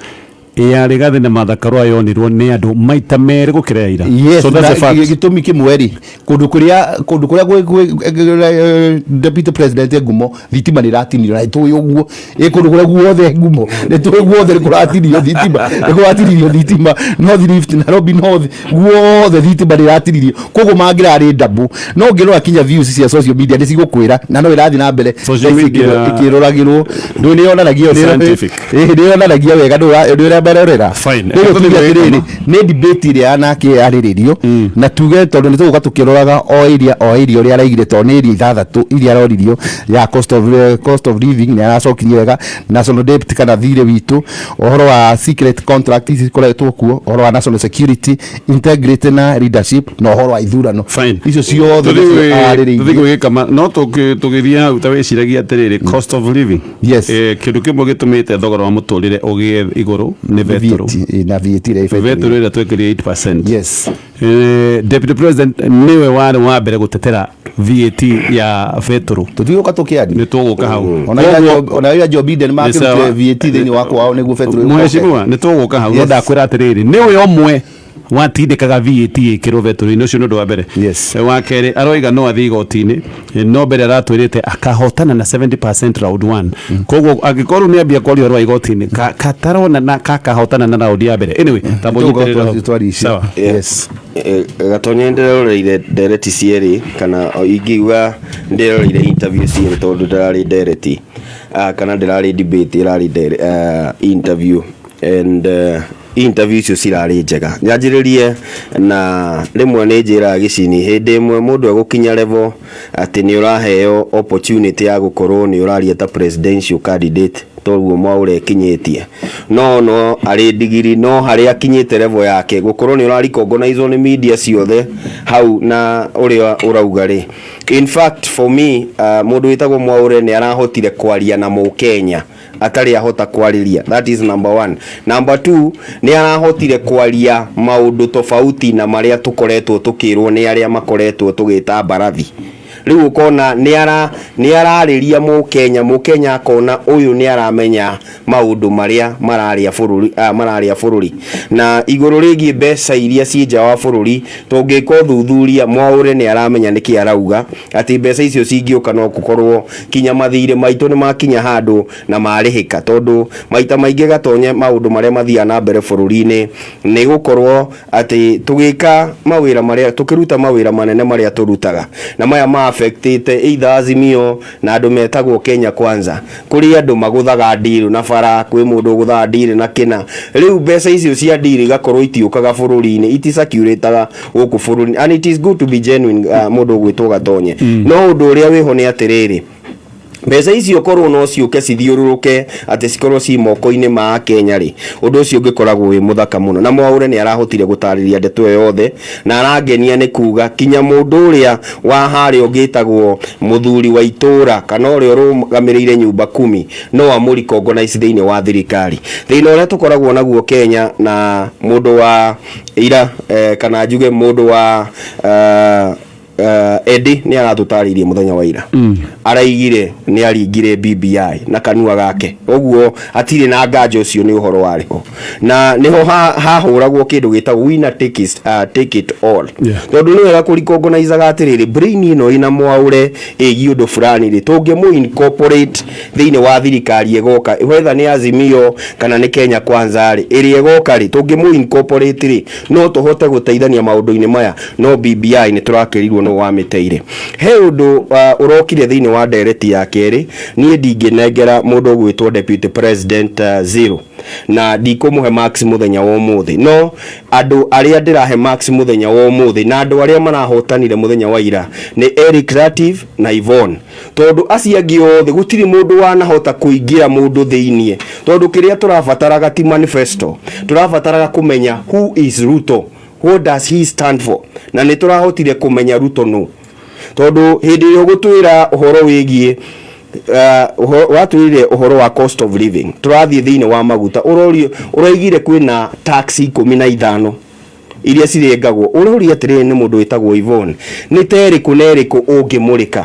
yarĩ gathĩ Martha Karua yonirwo nĩ andũ maita merĩ gũkĩra ya ira. Yes. So that's Na a fact. Gĩtũmi kĩmwe rĩ, kũndũ kũrĩa gwĩ deputy president ngumo thitima nĩ ĩratinio na nĩtũĩ ũguo ĩ kũndũ kũrĩa guothe ngumo nĩtũĩ guothe nĩ kũratinio thitima, nĩ kũratinirio thitima North Rift, Nairobi North, guothe thitima nĩ ĩratinirio, koguo mangĩrarĩ ndambu. No ũngĩrora kinya views cia social media nĩ cigũkwĩra na no ĩrathiĩ na mbere Social media ĩkĩroragĩrwo, ndũĩ nĩ yonanagia Scientific. Ĩ nĩ yonanagia wega ndũĩ ũrĩa marerorera. Fine. Rĩu tuge atĩrĩrĩ, nĩ debate ĩrĩa yanake yarĩrĩrio na tuge tondũ nĩ tũgũka tũkĩroraga o area ũrĩa araigire, tondũ nĩ area ithathatũ iria aroririo. Ya cost of living nĩ aracokirie wega, national debt kana thirĩ witũ, ũhoro wa secret contract ici cikoretwo kuo, ũhoro wa national security, integrity na leadership, na ũhoro wa ithurano. Fine. Icio ciothe nĩcio ararĩrĩirie. Tũthiĩ gwĩka no tũgĩthiĩ hau ta wĩciragia atĩrĩrĩ, cost of living. Yes. Kĩndũ kĩmwe gĩtũmĩte thogora wa mũtũrĩre ũgĩe igũrũ Nĩ betũrũ. VAT, na VAT ĩrĩa ĩ betũrũ ĩrĩa twekĩrire 8%. Yes. Deputy President nĩwe warĩ wa mbere gũtetera VAT ya betũrũ. Tũtigũka tũkĩaria. Nĩ tũgũka hau. Ona ona ira Joe Biden makĩrutire VAT thĩinĩ wa kwao nĩguo betũrũ ĩgũcoke. Mheshimiwa, nĩ tũgũka hau, no ndakwĩra atĩrĩrĩ, nĩwe ũmwe watindĩkaga VAT ĩkĩrwo betũrũ-inĩ. Ũcio nĩ ũndũ wa mbere. Wa kerĩ, aroiga no athiĩ igoti-inĩ, no mbere aratwĩrĩte akahotana na 70% round 1. Koguo angĩkorwo nĩ ambia kwaria ũhoro wa igoti-inĩ, katarona na kakahotana na round ya mbere. Anyway, tamba ũnyitĩrĩre hau. Twaria icio. Sawa. Yes. Gatonya, ndĩroreire ndereti cierĩ, kana o ingiuga ndĩroreire interview cierĩ, tondũ ndĩrarĩ ndereti, kana ndĩrarĩ debate, ĩrarĩ interview, and interview icio cirarĩ njega. Nyanjĩrĩrie na rĩmwe nĩ njĩraga gĩcini, hĩndĩ ĩmwe mũndũ egũkinya level atĩ nĩ ũraheo opportunity ya gũkorwo nĩ ũraria ta presidential candidate, toguo Mwaũra ekinyĩtie, no arĩ ndigiri, no harĩa akinyĩte level yake gũkorwo nĩ ũrarecognizwo nĩ media ciothe hau na ũrĩa ũrauga rĩ. In fact, for me, mũndũ wĩtagwo Mwaũre nĩ arahotire kwaria na Mũkenya atarĩ ahota kwarĩria. That is number one. Number two, nĩ arahotire kwaria maũndũ tofauti na marĩa tũkoretwo tũkĩrwo nĩ arĩa makoretwo tũgĩta mbarathi. Rĩu ũkona nĩ ararĩria Mũkenya, Mũkenya akona ũyũ nĩ aramenya maũndũ marĩa mararĩa bũrũri, mararĩa bũrũri. Na igũrũ rĩgiĩ mbeca iria ciĩ nja wa bũrũri, tũngĩka ũthuthuria, Mwaũre nĩ aramenya nĩkĩ arauga atĩ mbeca icio cingĩũka no gũkorwo kinya mathirĩ maitũ nĩ makinya handũ na marĩhĩka, tondũ maita maingĩ, Gatonye, maũndũ marĩa mathiaga na mbere bũrũri-inĩ nĩ gũkorwo atĩ tũgĩka mawĩra marĩa tũkĩruta, mawĩra manene marĩa tũrutaga, na maya ma affectĩte either Azimio na andũ metagwo Kenya Kwanza, kũrĩ andũ magũthaga ndirũ na bara, kwĩ mũndũ ũgũthaga ndirĩ na kĩna. Rĩu mbeca icio cia ndirĩ igakorwo itiũkaga bũrũri-inĩ, iticirculataga gũkũ bũrũri-inĩ, and it is good to be genuine, mũndũ ũgwĩtwo Gatonye. No ũndũ ũrĩa wĩho nĩ atĩrĩrĩ, mbeca icio korwo no ciũke cithiũrũrũke atĩ cikorwo ci moko-inĩ ma Kenya rĩ, ũndũ ũcio ũngĩkoragwo wĩ mũthaka mũno. Na Mwaũre nĩ arahotire gũtarĩria ndeto ĩyo yothe, na arangenia nĩ kuga kinya mũndũ ũrĩa wa harĩa ũngĩtagwo mũthuri wa itũra kana ũrĩa ũrũgamĩrĩire nyumba kumi no amũrecognize thĩinĩ wa thirikari. Thĩna ũrĩa tũkoragwo naguo Kenya na mũndũ wa ira, kana njuge mũndũ wa Eddie nĩ aratũtarĩirie mũthenya wa ira, araigire nĩ aringire BBI na kanua gake, ũguo hatirĩ na nganja, ũcio nĩ ũhoro warĩ ho, na nĩho hahũragwo kĩndũ gĩtagwo winner take it all. Tondũ nĩ wega kũrecognizaga atĩrĩrĩ, brain ĩno ĩna Mwaũre ĩgiĩ ũndũ fulani rĩ, tũngĩmũ incorporate thĩinĩ wa thirikari ĩgoka, whether nĩ Azimio kana nĩ Kenya Kwanza rĩ, ĩrĩa ĩgoka rĩ, tũngĩmũ incorporate rĩ, no tũhote gũteithania maũndũ-inĩ maya. No BBI nĩ tũrakĩrirwo nũ wamĩteire. He ũndũ ũrokire thĩinĩ wa ndereti ya kerĩ. Niĩ ndingĩnengera mũndũ ũgwĩtwo Deputy President zero, na ndikũmũhe max mũthenya wa ũmũthĩ. No andũ arĩa ndĩrahe max mũthenya wa ũmũthĩ na andũ arĩa marahotanire mũthenya wa ira nĩ Eric Ratif na Yvonne, tondũ acio angĩ othe gũtirĩ mũndũ wanahota kũingĩra mũndũ thĩiniĩ, tondũ kĩrĩa tũrabataraga ti manifesto, tũrabataraga kũmenya who is Ruto, what does he stand for. Na nĩ tũrahotire kũmenya Ruto no tondũ hĩndĩ ĩrĩa ũgũtwĩra ũhoro wĩgiĩ watwĩrire ũhoro wa cost of living, tũrathiĩ thĩinĩ wa maguta, ũrorio ũraigire kwĩna tax 15 iria cirengagwo. Ũroria atĩrĩrĩ, nĩ mũndũ wĩtagwo Yvonne, nĩ ta ĩrĩkũ na ĩrĩkũ ũngĩmũrĩka?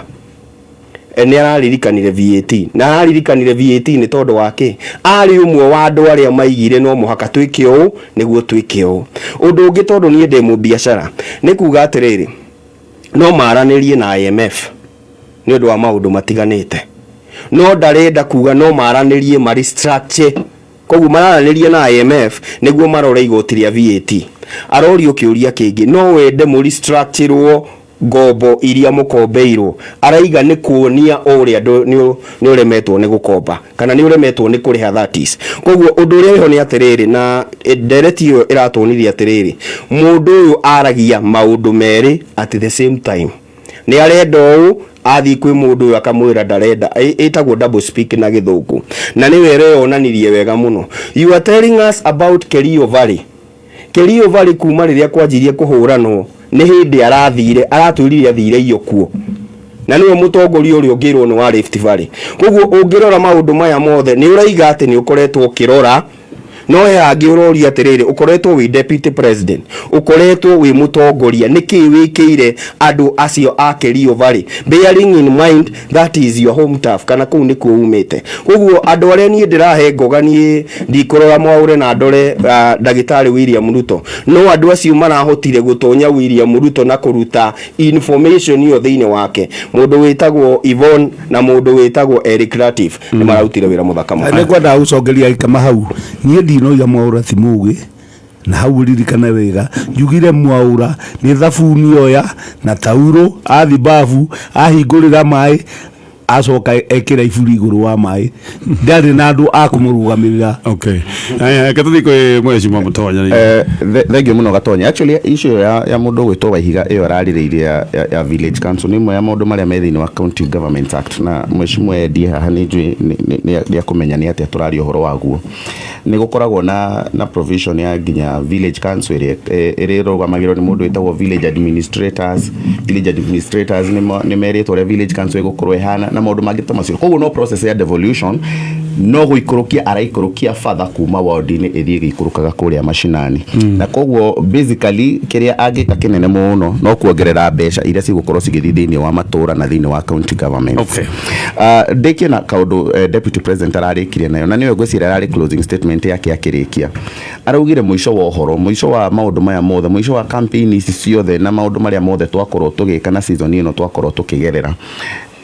Nĩ araririkanire VAT, na araririkanire VAT nĩ tondũ wa kĩ? Arĩ ũmwe wa andũ arĩa maigire no mũhaka twĩke ũũ nĩguo twĩke ũũ. Ũndũ ũngĩ, tondũ niĩ ndĩ mũbiacara, nĩ kuga atĩrĩrĩ, no maranĩrie na IMF nĩ ũndũ wa maũndũ matiganĩte, no ndarenda kuga no maranĩrie marĩ structure. Koguo mararanĩria na IMF nĩguo marore igoti rĩa VAT. Arorio kĩũria kĩngĩ, no wende mũrestructurwo ngombo iria mũkombeirwo? Araiga nĩ kuonia ũrĩa nĩ ũremetwo nĩ gũkomba kana nĩ ũremetwo nĩ kũrĩha, that is. Koguo ũndũ ũrĩa wĩho nĩ atĩrĩrĩ, na ndereti ĩyo ĩratuonirie atĩrĩrĩ, mũndũ ũyũ aragia maũndũ merĩ at the same time. Nĩ arenda ũũ, athiĩ kwĩ mũndũ ũyũ akamwĩra ndarenda. Ĩtagwo double speak na Gĩthũngũ, na nĩwe ĩreyonanirie wega mũno. You are telling us about Kerio Valley. Kerio Valley, kuma rĩrĩa kwanjirie kũhũranwo, nĩ hĩndĩ arathire aratwĩrire athire iyo kuo, na nĩwe mũtongoria ũrĩa ũngĩrwo nĩ wa Rift Valley. Koguo ũngĩrora maũndũ maya mothe, nĩ ũraiga atĩ nĩ ũkoretwo ũkĩrora No he angĩ ũroria atĩrĩrĩ, ũkoretwo wĩ deputy president, ũkoretwo wĩ mũtongoria, nĩkĩ wĩkĩire andũ acio a Kerio Valley, bearing in mind that is your home turf, kana kũu nĩkuo umĩte. Koguo andũ arĩa niĩ ndĩrahe ngoga, niĩ ndikũrora Mwaũre na ndore ndagĩtarĩ William Ruto, no andũ acio marahotire gũtonya William Ruto na kũruta information ĩyo thĩinĩ wake, mũndũ wĩtagwo Yvonne na mũndũ wĩtagwo Eric Latif, nĩ mararutire wĩra mũthaka mũno. Nĩ kwendaga gũcokeria gĩkama hau. Niĩ ndinoiga Mwaũra ti mũgĩ, na hau ũririkane wega njugire Mwaũra nĩ thabuni oya na tauro, athi babu ahingũrĩra maĩ, acoka ekĩra iburi igũrũ wa maĩ, ndarĩ na andũ a kũmũrũgamĩrĩra. Okay, aya, reke tũthiĩ kwĩ mheshimiwa Mũtonya. Thengiũ mũno, Gatonya. Actually, issue ya mũndũ gwĩtwo Waihiga ĩyo ararĩrĩirie ya village council nĩ ĩmwe ya maũndũ marĩa me thĩinĩ wa County Government Act, na mheshimiwa endie haha nĩ njũĩ nĩ akũmenya nĩ atĩa tũraria ũhoro waguo. Nĩ gũkoragwo na provision ya nginya village council ĩrĩa ĩrĩa ĩrũgamagĩrĩrwo nĩ mũndũ wĩtagwo village administrators. Village administrators nĩ merĩtwo ũrĩa village council ĩgũkorwo ĩhana na maũndũ mangĩ ta macio. Koguo no process ya devolution, no gũikũrũkia araikũrũkia batha kuma ward-inĩ ĩthiĩ ĩgĩikũrũkaga kũrĩa macinani, na koguo basically kĩrĩa angĩka kĩnene mũno no kuongerera mbeca iria cigũkorwo cigĩthiĩ thĩinĩ wa matũra na thĩinĩ wa county government. Ndĩkie na kaũndũ deputy president ararĩkirie nayo, na nĩyo ngwĩciria ararĩ closing statement yake. Akĩrĩkia araugire mũico wa ũhoro, mũico wa maũndũ maya mothe, mũico wa campaign ici ciothe na maũndũ marĩa mothe twakorwo tũgĩka na season ĩno twakorwo tũkĩgerera,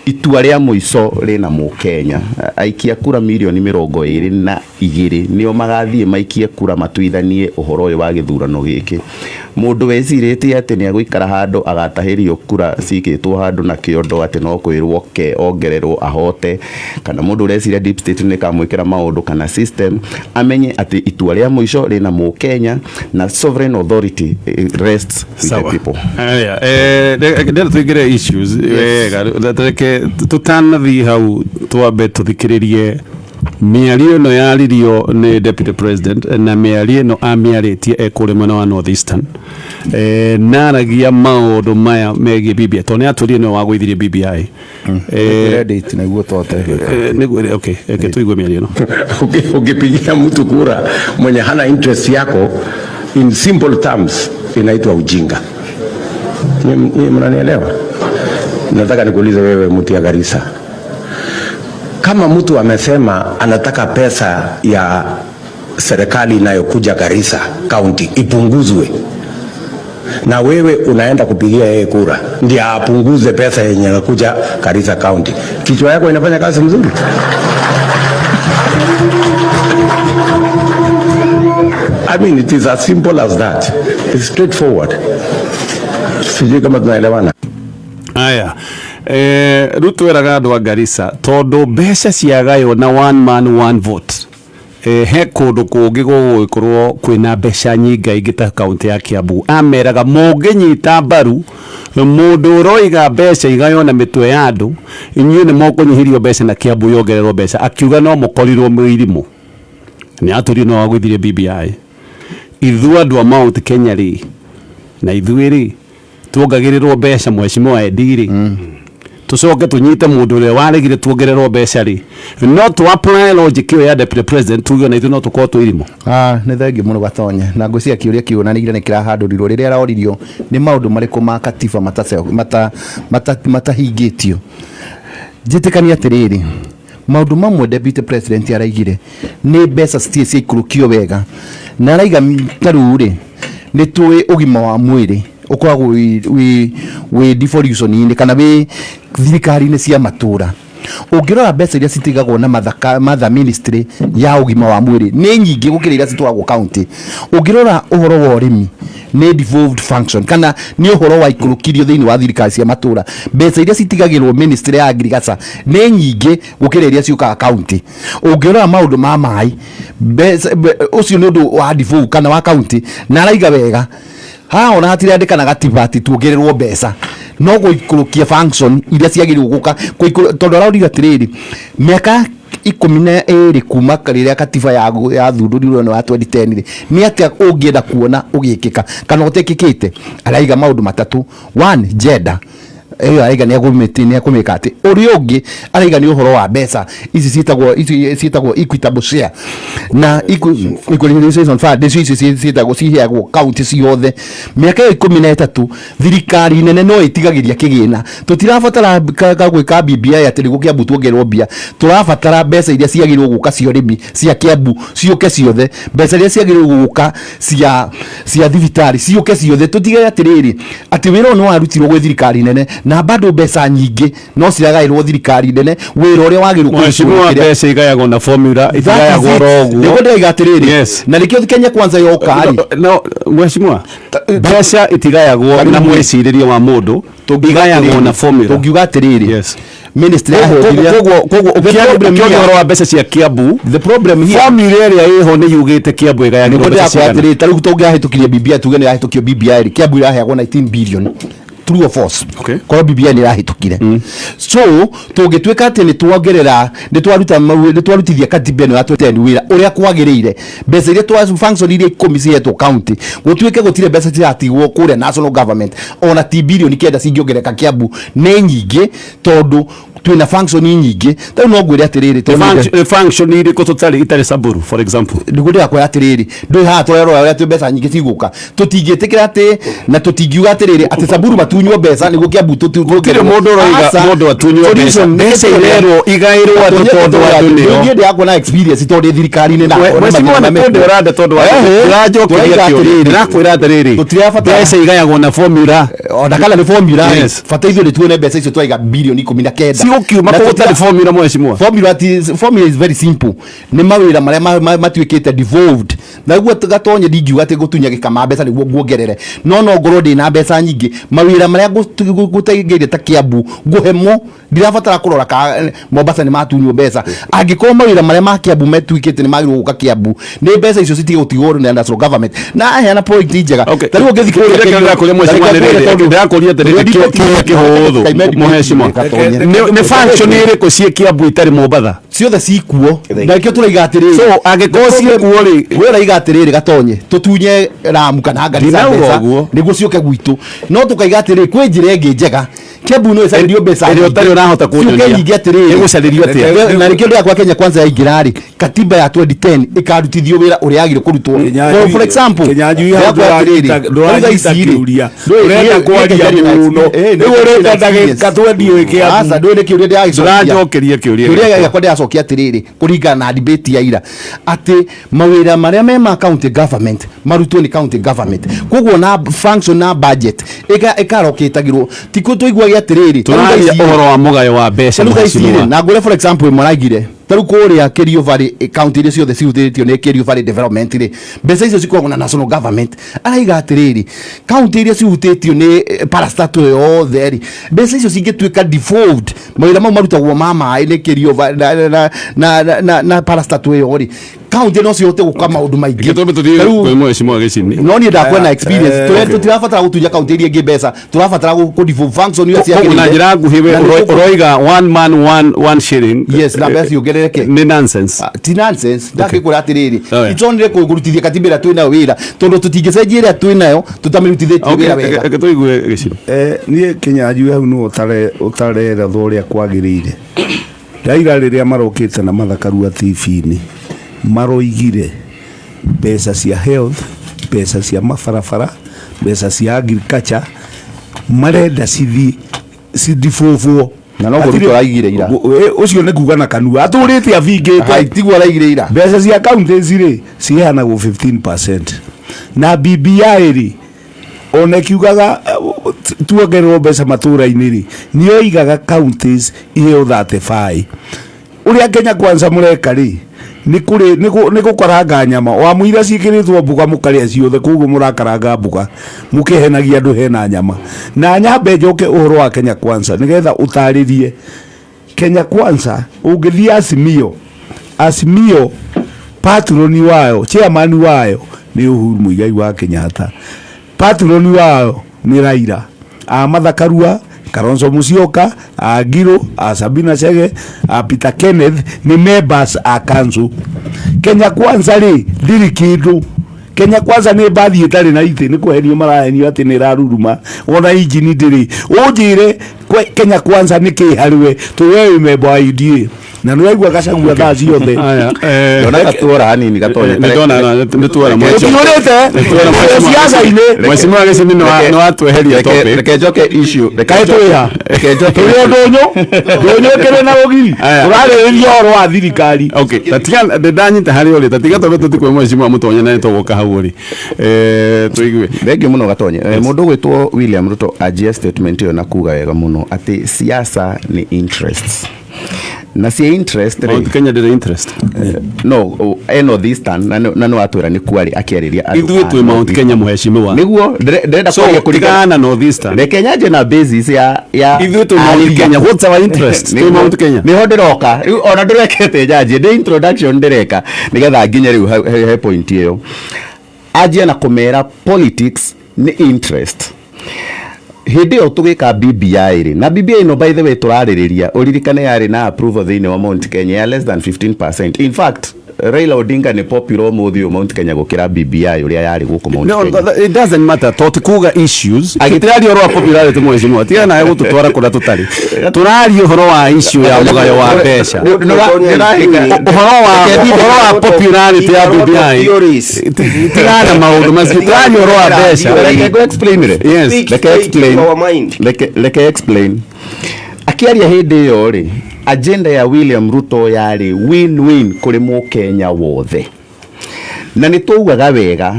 itua rĩa mũico rĩna mũkenya. Aikia kura mirioni 22 nĩo magathiĩ maikie kura matuithanie ũhoro ũyũ wa gĩthurano gĩkĩ. Mũndũ wecirĩtie atĩ nĩ agũikara handũ agatahĩrio kura cikĩtwo handũ na kĩondo, atĩ no kwĩrwo ke ongererwo ahote, kana mũndũ ũreciria deep state nĩ kamwĩkĩra maũndũ kana system, amenye atĩ itua rĩa mũico rĩna mũkenya na sovereign authority rests with the people. Aya, ndĩrenda tũingĩre issues wega. Reke tũtanathiĩ hau twambe tũthikĩrĩrie mĩario ĩno yaririo nĩ deputy president, na mĩario ĩno amĩarĩtie e kũrĩa mwena wa North Eastern, naragia maũndũ maya megiĩ BBI, tondũ nĩ atwĩrire nĩwe wagũithirie BBI. Credit nĩguo tũhote gwĩka. Nĩguo, okay, reke tũigue mĩario ĩno. Ukipigia mtu kura mwenye hana interest yako, in simple terms inaitwa ujinga. Nyie mnanielewa? Nataka nikuulize wewe, mtu ya Garissa, kama mtu amesema anataka pesa ya serikali inayokuja Garissa County ipunguzwe, na wewe unaenda kupigia yeye kura ndio apunguze pesa yenye inakuja Garissa County, kichwa yako inafanya kazi mzuri? I mean, it is as simple as that. It's straightforward. Sijui kama tunaelewana. Aya, rĩu twĩraga andũ a Garissa, tondũ mbeca ciagaywo na one man one vote, he kũndũ kũngĩ gũgũgĩkorwo kwĩna mbeca nyingaingĩ ta kaunti ya Kiambu. Ameraga mũngĩnyita mbaru mũndũ ũroiga mbeca igaywo na mĩtwe ya andũ, inyuĩ nĩ mũkũnyihĩrio mbeca na Kiambu yongererwo mbeca. Akiuga no mũkorirwo mwĩ irimũ. Nĩ atũrio no wagũithirie BBI. Ithuĩ andũ a Mount Kenya rĩ, na ithuĩ rĩ tuongagĩrĩrwo mbeca, mheshimiwa Eddie rĩ, tucoke tunyite mundu uria waregire tuongererwo mbeca rĩ, no tu apply logic ĩyo ya deputy president, tuge na ithuĩ no tũkorwo twĩ irimũ? Ah, nĩ thengiũ mũno, Gatonye, na ngwĩciria kĩũria kĩu na nĩire nĩ kĩrahandũrirwo rĩrĩa aroririo nĩ maũndũ marĩkũ ma katiba matahingĩtio. Njĩtĩkania atĩrĩrĩ, maũndũ mamwe deputy president araigire nĩ mbeca citirĩ ciaikũrũkio wega, na araiga ta rĩu rĩ, nĩ tũĩ ũgima wa mwĩrĩ ũkoragwo wĩ devolution-inĩ kana wĩ thirikari-inĩ cia matũra. Ũngĩrora mbeca iria citigagwo na mother ministry ya ũgima wa mwĩrĩ nĩ nyingĩ gũkĩra iria citwaragwo county. Ũngĩrora ũhoro wa ũrĩmi nĩ devolved function kana nĩ ũhoro wa ikũrũkirio thĩinĩ wa thirikari cia matũra, mbeca iria citigagĩrwo ministry ya agriculture nĩ nyingĩ gũkĩra iria ciũkaga county. Ũngĩrora maũndũ ma maĩ, mbeca ũcio nĩ ũndũ wa devolve kana wa county, na araiga wega haha ona hatirandĩkana gatiba atĩ tuongererwo mbeca, no gũikũrũkia function iria ciagĩrĩirwo gũka tondũ arorire atĩrĩrĩ, mĩaka 12 kuma rĩrĩa katiba yathundũrirwo ĩno ya 2010 rĩ, nĩ atĩa ũngĩenda kuona ũgĩkĩka kana ũtekĩkĩte? Araiga maũndũ matatũ. One, gender. Ĩyo araiga nĩ ekũmĩka atĩ ũrĩa ũngĩ araiga nĩ ũhoro wa mbeca ici ciĩtagwo, ici ciĩtagwo equitable share na equalization fund, nĩcio ici ciĩtagwo ciheagwo kaunti ciothe. Mĩaka ĩyo 13 thirikari nene no ĩtigagĩria kĩgĩna. Tũtirabatara gwĩka BBI atĩ nĩguo Kiambu tuongererwo mbia. Tũrabatara mbeca iria ciagĩrĩirwo gũka cia ũrĩmi cia Kiambu ciũke ciothe, mbeca iria ciagĩrĩirwo gũka cia thibitarĩ ciũke ciothe. Tũtige atĩrĩrĩ atĩ wĩra ũyũ nĩ warutirwo gwĩ thirikari nene na bado mbeca nyingĩ no ciragaĩrwo thirikari nene, wĩra ũrĩa wagĩrĩirwo kũrutwo. Mheshimiwa, kĩrĩa- mbeca igayagwo na formula, itigayagwo oro ũguo. Nĩguo ndĩraiga atĩrĩrĩ, Yes. na nĩkĩo Kenya Kwanza yoka rĩ. No, mheshimiwa, mbeca itigayagwo na mwĩcirĩrie wa mũndũ, igayagwo na formula. Tũngiuga atĩrĩrĩ, Yes. ministry ya health Koguo The problem ũkĩaria here- ũhoro wa mbeca cia Kiambu, the problem here, formula ĩrĩa ĩho nĩ yugĩte Kiambu ĩgayagĩrwo nĩguo mbeca ndĩrakwĩra cigana? atĩrĩrĩ, ta rĩu tũngĩahĩtũkirie BBI, tuge nĩ yahĩtũkio BBI rĩ, Kiambu iraheagwo 19 billion, true or false? Okay. Korwo BBI nĩ ĩrahĩtũkire, so tũngĩtuĩka atĩ nĩ tuongerera, nĩ twaruta nĩ twarutithia katiba ĩno ya 2010 wĩra ũrĩa kwagĩrĩire, mbeca iria twa function iria 10 cihetwo county, gũtuĩke gũtirĩ mbeca ciratigwo kũrĩa national government, ona ti birioni 9 cingĩongerereka Kiambu nĩ nyingĩ, tondũ twĩna function nyingĩ. Ta rĩu no ngwĩre atĩrĩrĩ, tondũ Function irĩkũ tũtarĩ itarĩ Samburu, for example? Nĩguo ndĩrakwĩra atĩrĩrĩ, ndũĩ haha tũrerora ũrĩa twĩ mbeca nyingĩ cigũka, tũtingĩtĩkĩra atĩ na tũtingiuga atĩrĩrĩ atĩ Samburu matunywo mbeca nĩguo Kiambu Gũtirĩ mũndũ ũroiga mũndũ atunywo mbeca. Mbeca irerwo igaĩrwo andũ tondũ andũ nĩo. Niĩ ndĩrakuona experience tondũ ndĩ thirikari-inĩ na Mheshimiwa, nĩ kũndĩ ũranda tondũ wa ndĩranjokeria kĩũria. Ndĩrakwĩra atĩrĩrĩ, Tũtirabatara- mbeca igayagwo na formula. Ona kana nĩ formula rĩ, Yes. bata ithuĩ nĩ tuone mbeca icio twaiga birioni 19. Cigũkiuma Na kũ gũtarĩ formula, mheshimiwa? Formula formula is very simple, nĩ mawĩra marĩa matuĩkĩte devolved. Na guo gatonye ndingiuga atĩ ngũtunya gĩkama mbeca nĩguo nguongerere, no ngorwo ndĩna mbeca nyingĩ, mawĩra marĩa ngũtegeire ta Kiambu ngũhe mo, ndirabatara kũrora ka Mombasa nĩ matunywo mbeca. Angĩkorwo mawĩra marĩa ma Kiambu metuĩkĩte nĩ magĩrĩirwo gũka Kiambu, nĩ mbeca icio citige gũtigwo nĩ national government. Na aheana point njega. Okay. Ta rĩu ũngĩthiĩ kũrĩa Kĩrĩa ndĩrakũria, mheshimiwa, nĩ rĩrĩ, ndĩrakũria atĩrĩrĩ, kĩũria kĩhũthũ, mheshimiwa. Nĩ function ĩrĩkũ ciĩ Kiambu itarĩ Mombatha? Ciothe cikuo, na nikio turaiga atiriri. So, angĩkorwo ciĩkuo rĩ- We ũraiga atiriri, gatonye tutunye Ramu kana Garissa Ndinauga mbeca ũguo. nĩguo ciũke gwitũ, no tukaiga atiriri kwĩ njĩra ĩngĩ njega Kiambu no ĩcarĩrio mbeca Ĩrĩa nyingĩ. ũtarĩ ũrahota Ciũke kũnyonia. nyingĩ atĩrĩrĩ. Ĩgũcarĩrio atĩa? Na nĩkĩo ndĩrakwa Kenya Kwanza yaingĩra rĩ, katiba ya 2010 ĩkarutithio wĩra ũrĩa yagĩrĩirwo kũrutwo. For example, Kinyanjui, hau ndĩrakwĩra atĩrĩrĩ, ndũranyita rĩu thaa ici rĩ, kĩũria. ndũĩ- Ũrenda kwaria mũno. Rĩu ũrenda ndagĩka 20 Kiambu. Aca, ndũĩ nĩ kĩũria ndĩragĩcokia. Ndũranjokeria kĩũria Kĩũria gĩakwa. gĩakwa ndĩracokia atĩrĩrĩ, kũringana na debate ya ira, atĩ mawĩra marĩa me ma county government marutwo nĩ county government, koguo na function na budget ĩkarokĩtagĩrwo ti kũ tũiguage atĩrĩrĩ. Tũraria ũhoro wa mũgayo wa mbeca, Rĩu thaa ici rĩ, mheshimiwa. na ngwĩre, for example, ĩmwe araigire ta rĩu kũrĩa Kerio Valley, county iria ciothe cihutĩtio nĩ Kerio Valley development rĩ, mbeca icio cikoragwo na national government. Araiga atĩrĩrĩ, county iria cihutĩtio nĩ parastatal yothe rĩ, mbeca icio cingĩtuĩka devolved, mawĩra mau marutagwo ma maĩ nĩ Kerio Valley na parastatal ĩyo rĩ, county no cihote gũka maũndũ maingĩ. Reke twambe tũthiĩ Ta rĩu- kwĩ mheshimiwa Gĩcini. No niĩ ndakuona experience. Okay. Tũtirabatara gũtunya county iria ingĩ mbeca, tũrabatara kũ devolve function iria Koguo na ciagĩrĩire. njĩra nguhĩ we Na nĩ ũroiga one man one shilling Yes, na mbeca ciongerereke. nĩ nonsense. Ah, ti nonsense, ndakĩkwĩra atĩrĩrĩ, Oya. it's only kũrutithia katiba ĩrĩa twĩ nayo wĩra, tondũ tũtingĩcenjia ĩrĩa twĩ nayo tũtamĩrutithĩtie Okay, wĩra wega. reke tũigue Gĩcini. Niĩ Kinyanjui hau nĩwe ũtarerethwo ũrĩa kwagĩrĩire. Raila rĩrĩa marokĩte na Martha Karua TV-inĩ maroigire mbeca cia health, mbeca cia mabarabara, mbeca cia agriculture marenda cithi cidevolvwo. Na noguo Ruto araigire ira. Ũcio nĩ kuga na kanua atũrĩte abingĩte. Hai, tiguo araigire ira. Mbeca cia counties rĩ, ciheanagwo 15% na BBI rĩ, ona ĩkiugaga tuongererwo mbeca matũra-inĩ rĩ, nĩyo igaga counties iheo 35. Ũrĩa Kenya Kwanza mũreka rĩ, nĩ gũkaranga nyama wamũira ciĩkĩrĩtwo mboga mũkarĩa ciothe, koguo mũrakaranga mboga mũkĩhenagia andũ hena nyama. Na nyambe njoke ũhoro wa Kenya Kwanza nĩgetha ũtarĩrie Kenya Kwanza. Ũngĩthiĩ Azimio, Azimio patroni wayo, chairman wayo nĩ Uhuru Muigai wa Kenyatta, patroni wayo nĩ Raila, a Martha Karua, Kalonzo Musyoka, a Ngiro, a Sabina Chege, a Peter Kenneth nĩ members a council. Kenya Kwanza rĩ, ndĩrĩ kĩndũ. Kenya Kwanza nĩ mbathi ĩtarĩ na itĩ, nĩ kũhenio marahenio atĩ nĩ ĩraruruma, ona injini ndĩrĩ. Ũnjĩre Kenya Kwanza nĩ kĩ harĩ we tũ we wĩ member wa UDA na nĩ waigua Gachagua thaa ciothe. Aya, Ndona gatuora hanini Gatonye. Nĩ ndona nĩ tuora Ũtiũrĩte ciaca-inĩ. Mheshimiwa Gĩcini nĩ watweheria topic. Reke njoke issue, reke Kaĩ twĩ ha? Reke njoke. Tũrĩ o ndũnyũ ndũnyũ ĩkĩrĩ na ũgiri. Aya. Tũrarĩrĩria ũhoro wa thirikari. Okay, tatiga ndanyita harĩa ũrĩ, tatiga twambe tũthiĩ kwĩ mheshimiwa Mũtonye na nĩtũgũka hau ũrĩ. Tũigue. Thengiũ mũno Gatonye. Mũndũ ũgwĩtwo William Ruto anjia statement ĩyo na kuga wega mũno atĩ siasa nĩ interests na cia interest rĩ. Mount Kenya ndĩrĩ interest. No e North Eastern na nĩ watwĩra nĩ kuarĩ akĩarĩria andũ Ithuĩ a twĩ Mount North Kenya, mheshimiwa. Nĩguo ndĩrenda So kwaria kũringana tigana na North Eastern. Reke nyanjie na basis ya Ithuĩ twĩ Mount aria. Kenya. What's our interest? Twĩ Mount Kenya. Nĩho ndĩroka rĩu, ona ndũrekete njanjie, ndĩ introduction ndĩreka nĩgetha nginye rĩu he point ĩyo. Anjie na kũmera politics nĩ interest. Hĩndĩ ĩyo tũgĩka BBI rĩ, na BBI ĩno, by the way, tũrarĩrĩria ũririkane yarĩ na approval thĩinĩ wa Mount Kenya ya less than 15%. In fact, Raila Odinga nĩ popular ũmũthĩ ũyũ Mount Kenya gũkĩra BBI ũrĩa yarĩ gũkũ Mount No, Kenya. it doesn't matter. To tikuga issues. Tũtiraria ũhoro wa popularity, mheshimiwa. Tigana nawe gũtũtwara kũrĩa tũtarĩ. Tũraria ũhoro wa issue ya mũgayo wa mbeca. Ũhoro wa popularity ya BBI. Tigana na maũndũ macio. Tũraria ũhoro wa mbeca. Reke go explain rĩ. Yes. Reke explain. Our mind. Reke explain. Akĩaria hĩndĩ ĩyo rĩ, agenda ya William Ruto yarĩ win-win kũrĩ mũkenya wothe, na nĩ tũugaga wega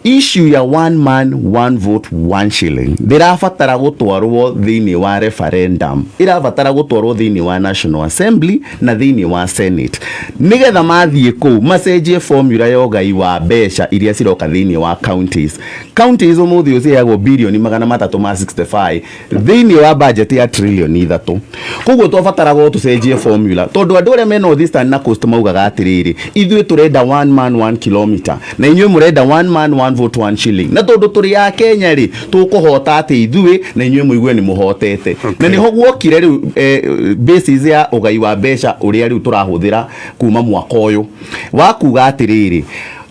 issue ya one man, one vote, one shilling ndĩrabatara gũtwarwo thĩinĩ wa referendum, ĩrabatara gũtwarwo thĩinĩ wa National Assembly na thĩinĩ wa Senate, nĩgetha mathiĩ kũu macenjie formula ya ũgai wa mbeca iria ciroka thĩinĩ wa counties. Counties ũmũthĩ ũyũ ciheagwo birioni 365 thĩinĩ wa budget ya trillion 3. Koguo twabataraga o tũcenjie formula, tondũ andũ arĩa me North Eastern na Coast maugaga atĩrĩrĩ, ithuĩ tũrenda one man, one kilometer, na inyuĩ mũrenda one man, one vote, one shilling, na tondũ tũrĩ a Kenya rĩ, tũkũhota atĩ ithuĩ na inyuĩ mũigue nĩ mũhotete. Na nĩho guokire rĩu basis ya ũgai wa mbeca ũrĩa rĩu tũrahũthĩra kuma mwaka ũyũ, wa kuga atĩrĩrĩ,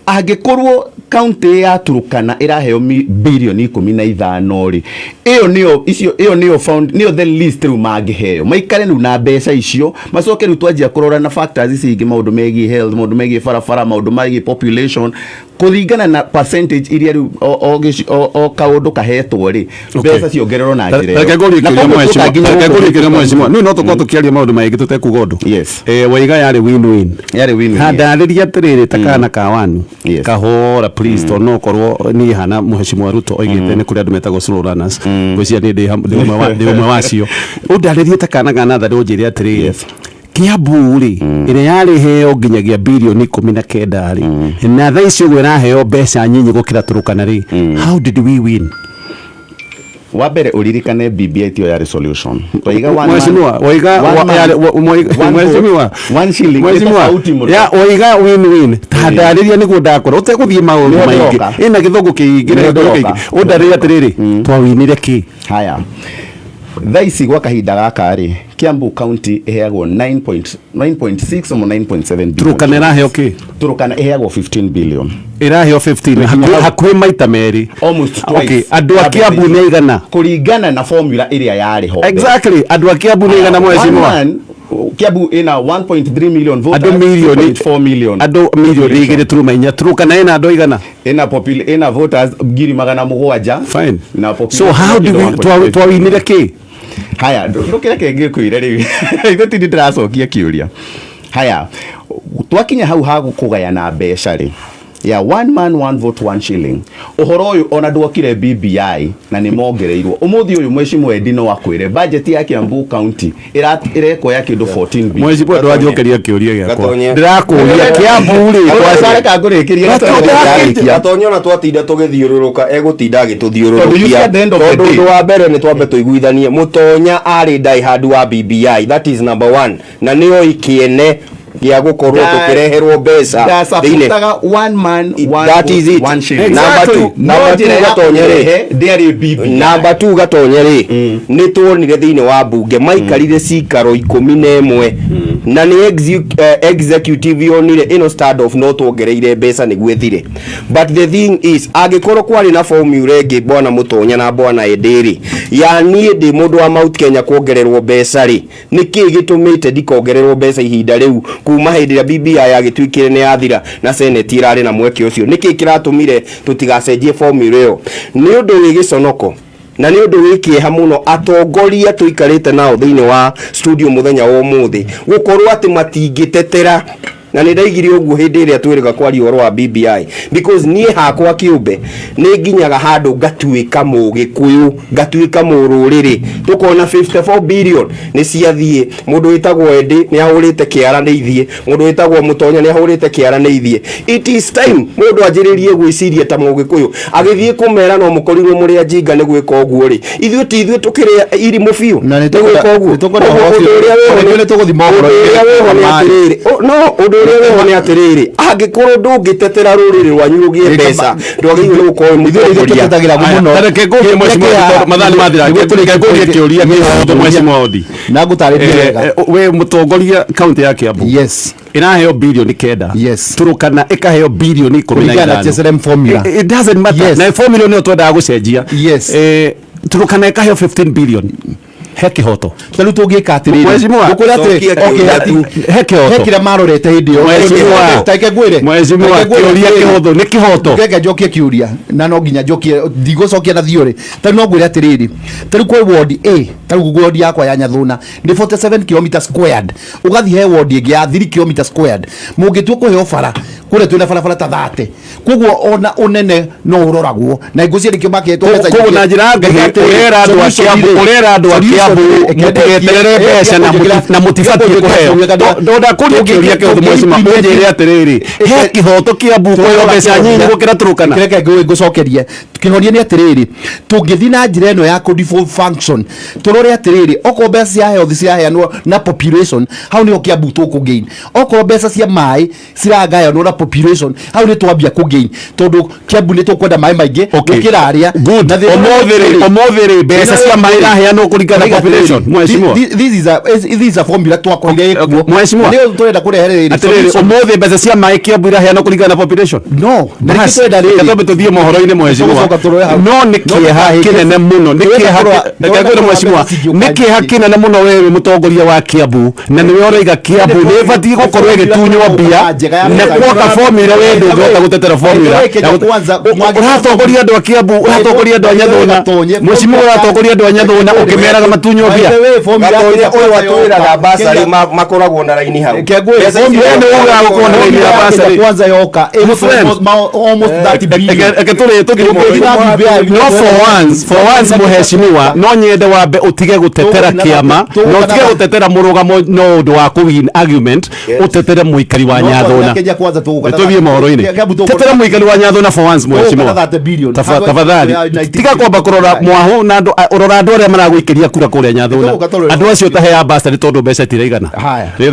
angĩkorwo kaunti ya Turukana ĩraheo birioni 15 rĩ, ĩyo nĩyo icio ĩyo nĩyo found nĩyo the least rĩu mangĩheo maikare rĩu na mbeca icio. Macoke rĩu twanjia kũrora na factors ici ingĩ, maũndũ megiĩ health, maũndũ megiĩ barabara, maũndũ megiĩ population, kũringana na percentage iria rĩu o kaũndũ kahetwo rĩ, mbeca ciongererwo na njĩra ĩyo. Reke ngũrie Na kĩũria, koguo mheshimiwa. tũka nginya Reke gũkũ. ngũrie kĩũria, mheshimiwa. Niĩ no tũkorwo tũkĩaria maũndũ maingĩ tũtekuga ũndũ. Yes. Waiga yarĩ win-win. Yarĩ win-win. Handarĩria atĩrĩrĩ, ta kana ka wanu Yes. kahora please, tondũ no ũkorwo niĩ hana mheshimiwa Ruto oigĩte nĩ kũrĩ andũ metagwo slow learners, ngwĩciria niĩ ndĩ ũmwe wacio. Ũndarĩrie ta kana ga natharĩ, ũnjĩre atĩrĩrĩ, Yes. Kiambu rĩ, ĩrĩa yarĩ heo nginyagia birioni 19 rĩ, na thaa ici ũguo ĩraheo mbeca nyinyi gũkĩra Turukana rĩ, how did we win? Wa mbere ũririkane BBI tiyo yarĩ solution. Twaiga one man- Mheshimiwa, waiga one man- one vote, mheshimiwa, one shilling, nĩ mheshimiwa, tofauti mũno. ya waiga win win, tandarĩria nĩguo ndakora ũtegũthiĩ maũndũ Nĩho maingĩ ndĩroka. ĩna gĩthũngũ kĩingĩ na Nĩho gĩthũngũ ndĩroka. kĩingĩ. Ũndarĩrie atĩrĩrĩ, twawinire kĩ? Haya, thaa ici gwa kahinda gaka rĩ, Kiambu County ĩheagwo 9.6 or 9.7 billion. Turukana ĩraheo kĩ? Turukana ĩheagwo 15 billion. Ĩraheo 15, hakuhĩ maita merĩ. Almost twice. Okay, andũ a Kiambu nĩ aigana? Kũringana na formula ĩrĩa yarĩ ho. Exactly, andũ a Kiambu nĩ aigana, One mheshimiwa? man, Kiambu ĩna 1.3 million voters, Andũ mirioni 2.4 million. Andũ mirioni 2.4. Turukana ĩna andũ aigana? Ĩna voters 700,000. Fine. Na So population how do we 1.5 twawinire kĩ? Haya, ndũkĩreke ngĩkwĩre rĩu, ithe ti ndĩracokia kĩũria. Haya, twakinya hau ha kũgayana mbeca rĩ, ya one man, one vote, one shilling, ũhoro ũyũ ona ndwokire BBI na nĩ mongereirwo. Ũmũthĩ ũyũ mheshimiwa Eddie no akwĩre budget ya Kiambu County ĩrekwo ya kĩndũ 14 billion. Mheshimiwa, ndũranjokeria kĩũria gĩakwa. Gatonye. Ndĩrakũria Kiambu rĩ. Reka ngũrĩkĩrie. Gatonye. Gatonye, ona twatinda tũgĩthiũrũrũka, egũtinda Tondũ you see, agĩtũthiũrũrũkia. at the end of the Tondũ day- ũndũ wa mbere nĩ twambe tũiguithanie, Mũtonya arĩ diehard wa BBI, that is number one, na nĩoĩ kĩene gĩa gũkorwo tũkĩreherwo mbeca thĩinĩ. Ndasaputaga one man, one That vote, is it. one shilling. Number two, No number two, njĩra ya Gatonye rĩ. kũrehe ndĩarĩ BBI. Namba tu, Gatonye rĩ, nĩ tuonire thĩinĩ wa mbunge maikarire cikaro 11. Na nĩ executive yonire ĩno standoff no tuongereire mbeca nĩguo ĩthire. But the thing is, angĩkorwo kwarĩ na formula ĩngĩ, bwana Mũtonya na bwana Edĩrĩ, ya niĩ ndĩ mũndũ wa Mount Kenya kuongererwo mbeca rĩ, nĩkĩ gĩtũmĩte ndikongererwo mbeca ihinda rĩu kuma hĩndĩ ĩrĩa BBI yagĩtuĩkire nĩ yathira na Senate ĩrarĩ na mweke ũcio? Nĩkĩ kĩratũmire tũtigacenjie formula ĩyo? Nĩ ũndũ wĩ gĩconoko na nĩ ũndũ wĩ kĩeha mũno atongoria tũikarĩte nao thĩinĩ wa studio mũthenya wa ũmũthĩ gũkorwo atĩ matingĩtetera. Na nĩ ndaigire ũguo hĩndĩ ĩrĩa twĩrĩga kwaria ũhoro wa BBI, because niĩ hakwa kĩũmbe nĩ nginyaga handũ ngatuĩka mũgĩkũyũ, ngatuĩka mũrũrĩrĩ. Tũkona 54 billion nĩ ciathiĩ. Mũndũ wĩtagwo Eddie nĩ ahũrĩte kĩara nĩ ithiĩ, mũndũ wĩtagwo Mũtonya nĩ ahũrĩte kĩara nĩ ithiĩ. It is time mũndũ anjĩrĩrie gwĩciria ta mũgĩkũyũ agĩthiĩ kũmera no mũkorirwo mũrĩ anjinga nĩ gwĩka ũguo rĩ. Ithuĩ ti ithuĩ tũkĩrĩa irimũ biũ Na nĩ nĩ gwĩka ũguo. nĩ tũkwenda Ũguo ũhoro ũndũ ũcio- ũrĩa wĩho o rĩngĩ nĩ tũgũthima ũhoro ũndũ ũrĩa wĩho nĩ wa maĩ. atĩrĩrĩ, no ũndũ ũrĩa wĩho nĩ atĩrĩrĩ, angĩkorwo ndũngĩtetera rũrĩrĩ rwanyu rũgĩe mbeca, ndwagĩrĩirwo nĩ gũkorwo wĩ Ithuĩ ithuĩ mũtongoria. tũtetagĩra mũno. Tareke ngũrie mheshimiwa tondũ mathaa nĩ mathira. Reke ngũrie kĩũria kĩhũthũ, mheshimiwa Odi. Na ngũtarĩrie wega. We mũtongoria, kaunti ya Kiambu Yes. ĩraheo 9 bilioni. Yes. Turukana ĩkaheo 15 bilioni. Kũringana na TSLM formula. It doesn't matter. Yes. Na formula nĩyo twendaga gũcenjia. Yes. Turukana ĩkaheo 15 billion, he kĩhoto? Ta rĩu tũngĩka atĩrĩrĩ, Mheshimiwa, ngũkwĩra atĩrĩ, cokia okay, kĩũria tu. He kĩhoto? He kĩrĩa marorete hĩndĩ ĩyo. Mheshimiwa. Ta reke ngwĩre. Mheshimiwa, Reke ngwĩre kĩũria atĩrĩrĩ. kĩhũthũ, nĩ kĩhoto? Reke njokie kĩũria na no nginya njokie, ndigũcokia na theory. Ta rĩu no ngwĩre atĩrĩrĩ, ta rĩu kwĩ ward A, ta rĩu ward yakwa ya Nyathuna nĩ 47 km squared, ũgathiĩ he ward ĩngĩ ya 3 km squared. Mũngĩtua kũheo bara kũrĩa twĩna barabara ta 30, koguo ona ũnene no ũroragwo na ngũcia nĩkĩo makĩhetwo mbeca. Koguo na njĩra nguhĩ ũrera andũ a Kiambu mũtigeterere mbeca na mũtibatiĩ kũheo. Ndakũria kĩũria kĩhũthũ, mheshimiwa, ũnjĩre atĩrĩrĩ, he kĩhoto Kiambu kũheo mbeca nyinyi gũkĩra Turukana? Reke ngũcokerie. Kĩhonia nĩ atĩrĩrĩ, tũngĩthiĩ na njĩra ĩno ya kũ function, tũrore atĩrĩrĩ, okorwo mbeca cia health ciraheanwo na population, hau nĩho Kiambu tũkũ gain. Okorwo mbeca cia maĩ ciragayanwo na population, hau nĩ twambia kũ gain, tondũ Kiambu nĩ tũkwenda maĩ maingĩ gũkĩra arĩa. Good. Na thĩna Ũmũthĩ rĩ, mbeca cia maĩ iraheanwo kũringana na population, mheshimiwa? This is a formula twakorire ĩkuo. Mheshimiwa. Nĩyo tũrenda kũrehe rĩrĩ Atĩrĩrĩ, solution. ũmũthĩ mbeca cia maĩ Kiambu iraheanwo kũringana na population? No, na nĩkĩo Bas, tũrenda reke rĩrĩ. twambe tũthiĩ mohoro-inĩ, mheshimiwa. Tũgũcoka tũrore hau. No nĩ No kĩeha tũkahĩtia- kĩnene mũno, nĩ tũrenda kĩeha kũrora- reke ngwĩre, tũrenda mheshimiwa, kũrora mbeca nĩ kĩeha cingĩũka. kĩnene mũno wewe wĩ mũtongoria wa Kiambu na nĩwe ũraiga Kiambu nĩ ĩbatiĩ gũkorwo ĩgĩtunywo mbia na gwoka formula we ndũngĩhota gũtetera formula. Ũratongoria andũ a Kiambu, ũratongoria andũ a Nyathũna, mheshimiwa, ũratongoria andũ a Nyathũna ũkĩmeraga matunywo mbia. Gatonya ũyũ atwĩraga basarĩ makoragwo na raini hau. Mbeca icio We nĩ ugaga gũkorwo na raini ya basarĩ. Kwanza yoka My friend. almost 30 billion. Reke tũrĩ tũthiĩ. No for once, mũheshimiwa, no nyende wambe ũtige gũtetera kĩama na ũtige gũtetera mũrũgamo no ũndũ wa kũ-win argument, ũtetere mũikari wa Nyathũna. Kenya Kwanza tũgũka Nĩ tũthiĩ mohoro-inĩ. Tetera mũikari wa Nyathũna for once, mheshimiwa. 30 billion. Tafadhali tiga kwamba kũrora mwaho na andũ, ũrora andũ arĩa maragũikĩria kura kũrĩa Nyathũna, Tũgũka tũrore. andũ acio ũtahea basarĩ tondũ mbeca itiraigana. Haya.